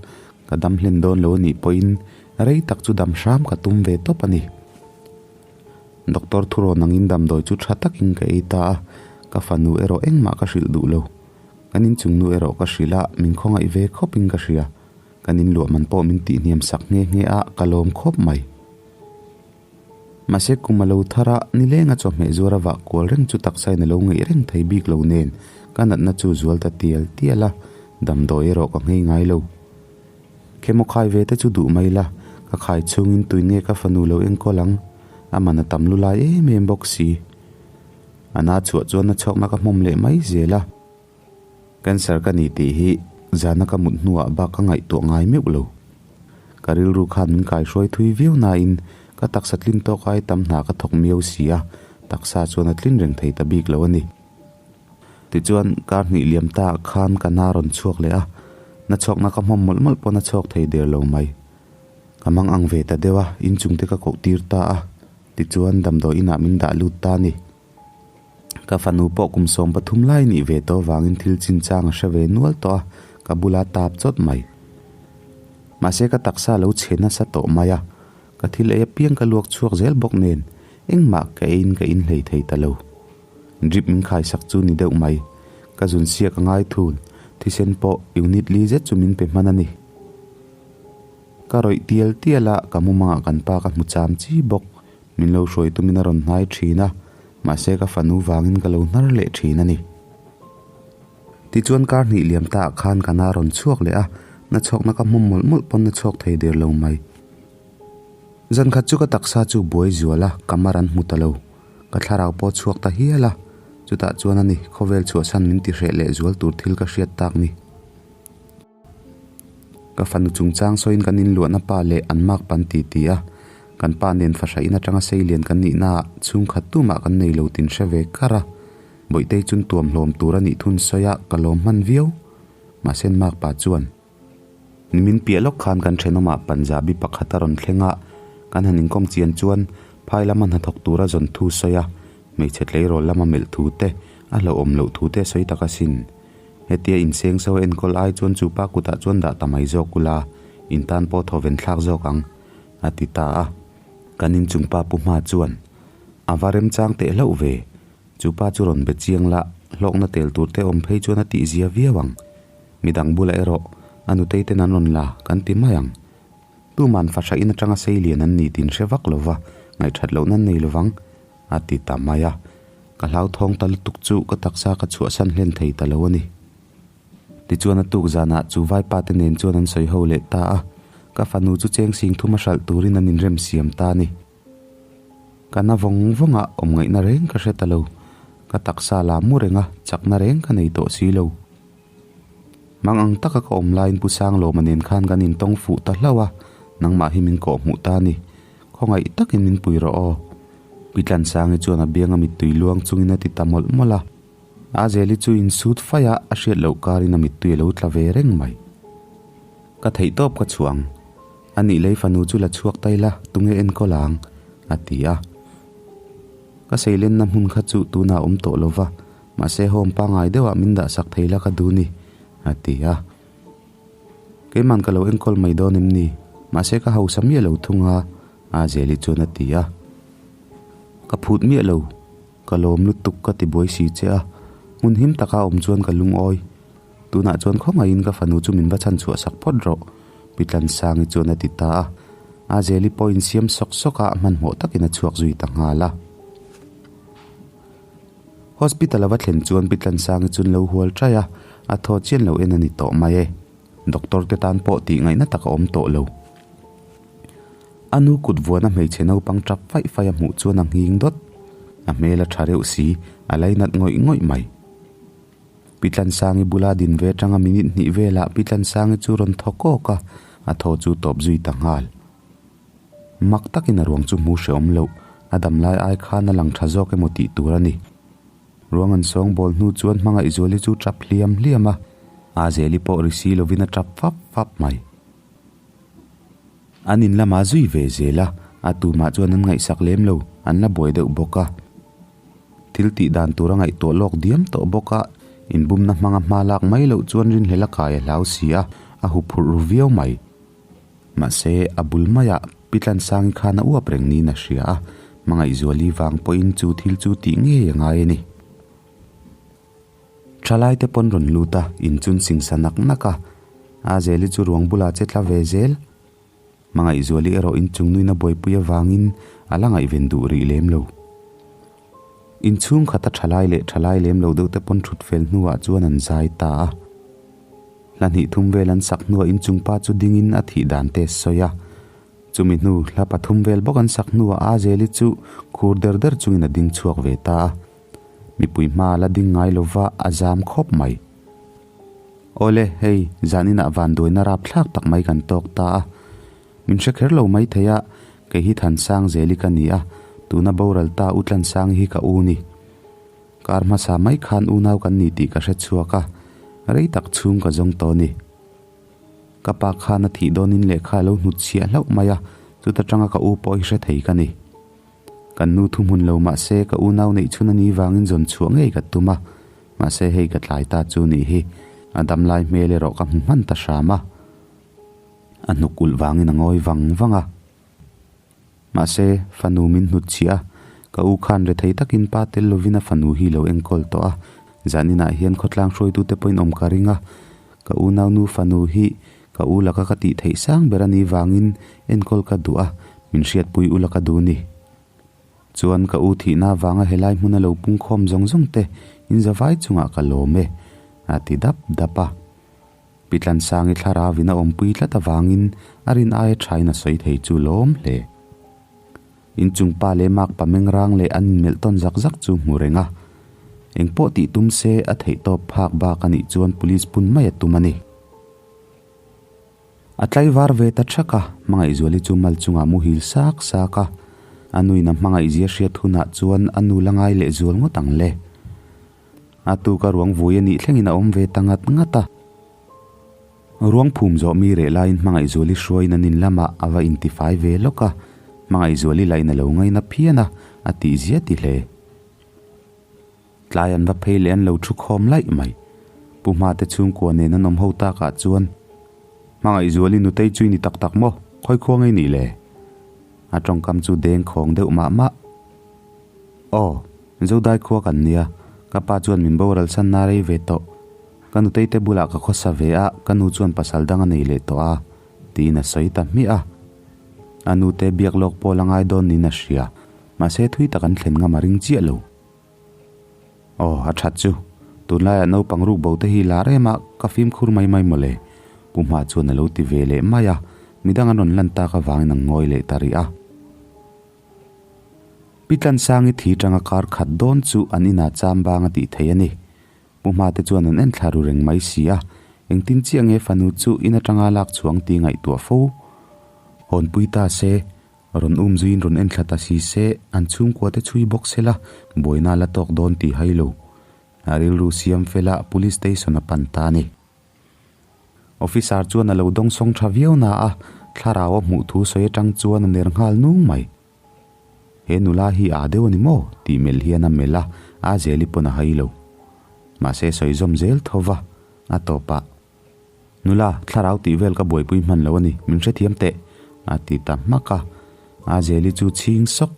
ka dam hlen dawn lo a nih pawhin rei tak chu dam hram ka tum ve tawp a ni. Doctor thurawn angin damdawi chu tha takin ka ei ta a, ka fanu erawh engmah ka hrilh duh lo. Kan inchung nu erawh ka hrilh a, min khawngaih ve khawpin ka hria. Kan inluah man pawh min tihhniam sak nghe nghe a, ka lawm khawp mai. Mahse kum a lo thar a, nilenga chawhmeh zuar a vah kual reng chu taksain a lo ngeih reng thei bik lo nen ka natna chu zual ta tial tial a, damdawi erawh ka nghei ngai lo. Khemaw khai ve te chu duh mai la, ka khai chhungin tui nge ka fanu lo enkawl ang, a man a tam lu lai em em bawk si. A na chhuah chuan a chhawkna ka hmawm leh mai zel a. Cancer ka ni tih hi zana ka mut hnuah bak ka ngaihtuah ngai meuh lo. Ka rilru khan min kaihruai thui viau nain ka taksa tlin tawk ai tam hna ka thawk miau si a, taksa chuan a tlin reng thei ta bik lo a ni. Tichuan, kar hnih liam ta ah khan ka na rawn chhuak leh a, na chhuakna ka hmawm mawlh mawlh pawn a chhuak thei der lo mai. Ka mang ang ve ta deuh a, inchung te ka koh tir ta a, tichuan damdawi inah min dah lut ta a ni. Ka fanu pawh kum 13 lai nih ve tawh avangin thil chinchang a hre ve nual tawh a, ka bula tap chawt mai. Mahse ka taksa lo chhe nasa tawh mai a, ka thil ei apiang ka luak chhuak zel bawk nen engmah ka eiin ka inhlei thei ta lo. Drip min khaisak chu ni deuh mai. Ka zun siak a ngai thul, thisen pawh unit li zet chu min pe hman a ni. Ka rawih tial tial a, ka mumangah kan pa ka hmu cham chi bawk. Min lo hruai tumin a rawn hnai thin a, mahse ka fanu vangin ka lo hnar leh thin a ni. Tichuan kar hnih liam ta ah khan ka na rawn chhuak leh a, na chhawkna ka hmawm mawlh mawlh pawn na chhuak thei der lo mai. Zan khat chu ka taksa chu buai zual a, ka mar an hmu ta lo. Ka thlarau pawh chhuak ta hial a, chutah chuan a ni, khawvel chhuahsan min ti hreh leh zual tur thil ka hriat tak ni. Ka fanu chungchang sawiin kan inluahna pa leh an mak pan ti ti a, kan pa nen fahrahin atanga seilian kan nihnaah chhungkhat tumah kan nei lo tin hre ve kar a, Bawihtei chun tuam hlawm tur a nih thun sawi a, ka lawm hman viau. Mahse an mak pa chuan. Nimin piah lawk khan kan thenawmah Punjabi pakhat a rawn thleng a, kan han inkawm chian chuan phai lama hnathawk tura zawn thu sawi a, hmeichhe tleirawl lama melh thu te, a hlauhawm loh thu te a sawi tak asin. Hetia inseng so a enkawl ai chuan chu pa kutah chuan dah ta mai zawk ula, in tan pawh thawven thlak zawk ang, a ti ta a. Kan inchung pa Pu Hma chuan, A va remchang teh hlauh ve, Chu pa chu rawn be chiang la, hlawkna tel tur te awm phei chuan a tihzia viau ang. Midang bulah erawh a nutei ten an rawn la kan ti mai ang. Tuman fahra in atanga sei lian an ni tin hre vak lova ngaihthat loh nan nei lovang, a ti ta mai a. Ka hlauthawng ta lutuk chu ka taksa ka chhuahsan hlen thei ta lo a ni. Tichuan a tuk zanah chu vaipa te nen chuan an sawi ho leh ta a, ka fanu chu cheng sing thum a hralh turin an inrem siam ta a ni. Ka na vawng vawng a, awm ngaihna reng ka hre ta lo. Ka taksa la mu reng a, chakna reng ka nei tawh si lo. Mang ang taka ka awm laiin Pu Sanglawma nen khan kan intawng fuh ta hlauh a, nangmah hi min kawh hmuh ta a ni. Khawngaih takin min pui rawh aw. Pi Tlansangi chuan a bianga mittui luang chungin a ti ta mawlh mawlh a. Azeli chu insut faih a, a hriat loh karin a mittui a lo tla ve reng mai. Ka theihtawp ka chhuang. A nih lei fanu chu la chhuak ta ila, tunge enkawl ang? a ti a. Ka seilenna hmun kha chu tunah a awm tawh lo va, mahse home pangngai deuhah min dahsak thei la ka duh ni, a ti a. Keiman ka lo enkawl mai dawn em ni? Mahse ka hausa miah lo thung a, Azeli chuan a ti a. Ka phut miah lo, ka lawm lutuk ka ti buai si che a, hmun him taka awm chuan ka lungawi. Tunah chuan khawngaihin ka fanu chu min va chhan chhuah sak phawt rawh, Pi Tlansangi chuan a ti ta a. Azeli pawh insiam sawk sawk a, hmanhmawh takin a chhuak zui ta nghal a. Hospital a va thlen chuan Pi Tlansangi chu an lo hual ṭai a, a thaw chian lo en a ni tawh mai e. Doctor te tan pawh tih ngaihna tak a awm tawh lo. A nu kut vuana hmeichhe naupang tap faih faih a hmuh chuan a nghing dawt. A hmel a tha reuh si, a lainat ngawih ngawih mai. Pi Tlansangi bula din ve atanga minute hnih velah Pi Tlansangi chu rawn thaw kawk a, a thaw chu tawp zui ta nghal. Mak takin a ruang chu hmu hrehawm loh, a damlai ai khan a lang tha zawk emaw tih tur a ni. Ruang an sawng bawl hnu chuan Hmangaihzuali chu tap hliam hliam a, Azeli pawh ri si lovin a tap fap fap mai. An in lamah zui ve zel a, a tumah chuan an ngaihsak lem lo, an la buai deuh bawk a. Thil tih dan tur a ngaihtuah lawk diam tawh bawk a, inbumna hmanga hma lak mai loh chuan rinhlel a kai a hlau si a, a huphurh ru viau mai. Mahse, a bul maiah Pi Tlansangi khan a uap reng niin a hria a, Hmangaihzuali vang pawhin chu thil chu tih ngei a ngai a ni. Thalaite pawn rawn lut a, inchun singsa nak nak a, Azeli chu ruang bulah che tla ve zel. Hmangaihzuali erawh inchung nuina buaipui avangin a la ngaihven duh rih lem lo. Inchhung khata thalai leh thalai lem lo deuh te pawn thut fel hnuah chuan an zai ta a. Hla hnih thum vel an sak hnuah inchung pa chu dingin a thih dan te sawi a. Chumi hnu hla pathum vel bawk an sak hnuah Azeli chu khur der der chungin a ding chhuak ve ta a. Mipui hma a la ding ngai lova a zam khawp mai. Awle, hei, zaninah vanduaina rapthlak tak mai kan tawk ta a. Min hre kher lo mai thei a, kei hi Thansangzeli ka ni a, tuna boral ta U Tlansangi hi ka u ni. Kar hmasa mai khan unau kan ni tih ka hre chhuak a, rei tak chhung ka zawng tawh a ni. Ka pa khan a thih dawnin lehkha a lo hnut chhiah hlauh mai a, chuta tanga ka u pawh hi hre thei ka ni. Kan nu thuhmun lo mahse ka unau neih chhun a ni vangin zawn chhuah ngei ka tum a, mahse hei ka tlai ta chu nih hi, a damlai hmel erawh ka hmu hman ta hram a. A hnuk ulh vangin a ngawi vang vang a. Mahse, fanu min hnut chhiah a, ka u khan rethei takin pa tel lovin a fanu hi lo enkawl tawh a, zaninah hian khawtlang hruaitute pawhin awm ka ring a, ka unaunu fanu hi ka u laka ka tih theih sang ber a nih vangin enkawl ka duh a, min hriatpui u laka duh ni. Chuan ka u thihna avanga helai hmuna lo pungkhawm zawng zawng te inzavai chungah ka lawm e, a ti dap dap a. Pi Tlansangi thlarauin a awmpui tlat avangin a rin aia thain a sawi thei chu lawm hle. Inchung pa leh mak pa meng rang leh an inmelh tawn zak zak chu hmu reng a. Engpawh tih tum se a theih tawp phak bak a nih chuan police pun mai a tum a ni. A tlaivar ve ta thak a, Hmangaihzuali chu mal chungah muhil sak sak a. A nuin a hmangaihzia hriat hunah chuan a nu la ngai leh zual ngawt ang le. A tuka ruang vui a nih thlengin a awm ve ta ngat ngat a. Ruang phum zawh mi reh laiin Hmangaihzuali hruaiin an in lamah a va intifai ve lawk a, Hmangaihzuali lahin a lo ngaina phian a, a tih zia ti hle. Tlai an va phei leh an lo thu khawm laih mai. Pu Hmate chhungkua nen an awm ho takah chuan, Hmangaihzuali nutei chu i ni tak tak maw? Khawi khua ngei nih le? A tawngkam chu deng khawng deuh mah mah. Aw, Zodai khua kan nia, ka pa chuan min boral san na rei ve tawh. Ka nutei te bulah ka khawsa ve a, ka nu chuan pasal dang a nei leh tawh a, tiin a sawi ta hmiah a. A nute biak lawk pawh la ngai dawn niin a hria, mahse thui tak an thlen ngam a ring chiah lo. Aw, a that chu. Tunlaiah naupang ruk bo te hi lar em a, ka fimkhur mai mai mawle. Pu Hma chuan a lo ti ve leh mai a, midang an rawn lan tak avangin an ngawi leh ta rih a. Pi Tlansangi thi tanga kar khat dawn chu an inah cham bang a tih theih a ni. Pu Hma te chuan an en thla ru reng mai si a, engtin chiah nge fanu chu in atanga lak chhuang tih ngaihtuah fo. Hawnpui ta se, rawn um zuiin rawn en thla ta si se, an chhungkua te chhui bawk se la, buaina a la tawk dawn tih hai lo. A rilru siam fela Police Station a pan ta a ni. Officer chuan a lo dawngsawng tha viau na a, thlarau a hmuh thu sawi atang chuan a ner nghal nung mai. He nula hi aa deuh a ni maw? tih melh hian a melh a, a zeli pawn a hai lo. Mahse sawi zawm zel tho va, a tawp ah, Nula, thlarau tih vel ka buaipui hman lo a ni, min hrethiam teh, a ti ta hmak a, a zeli chu chhing sawk.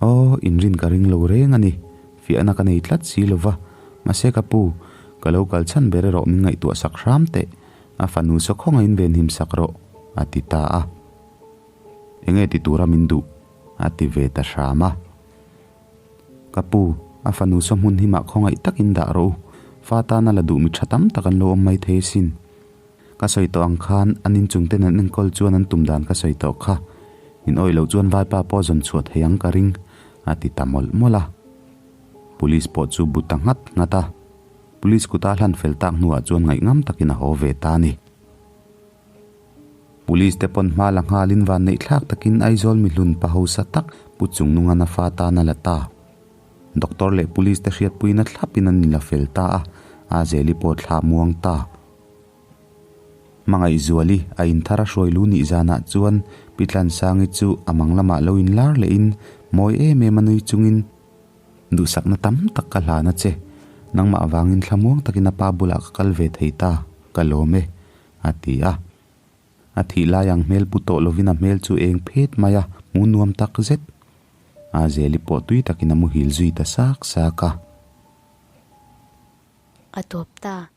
Aw, inrin ka ring lo reng a ni. Fiahna ka nei tlat si lo va. Mahse ka pu, ka lo kal chhan ber erawh min ngaihtuah sak hram teh. A fanu saw khawngahin venhim sak rawh, a ti ta a. Enge ti tura min duh? a ti ve ta hram a. Ka pu, a fanu saw hmun hi mah khawngaih takin dah rawh u. Fa tana la duh mi tha tam tak an lo awm mai thei asin. Ka sawi tawh ang khan an inchung ten an enkawl chuan an tum dan ka sawi tawh kha. In awih loh chuan vaipa pawh zawn chhuah thei ang ka ring, a ti ta mawlh mawlh a. Police pawh chu bu ta nghat nghat a. Police kuta hlan fel tak hnuah chuan ngaihngam takin a haw ve ta a ni. Police te pawn hma la nghalin vanneih thlak takin Aizawl mihlun pa hausa tak Pu Chungnungan a fa tan a la ta. Doctor leh Police te hriatpuina thlapin an inla fel ta a, Azeli pawh thla muang ta. Hmangaihzuali a inthar a hruai lu nih zanah chuan Pi Tlansangi chu a mang lamah lo inlar lehin mawi em em a nui chungin, Duhsakna tam tak ka hlan a che, nangmah avangin thlamuang takin a pa bulah ka kal ve thei ta, ka lawm e, a ti a. A thih lai ang hmel pu tawh lovin a hmel chu eng phet mai a, hmu nuam tak zet. Azeli pawh tui takin a muhil zui ta sak sak a. A tawp ta.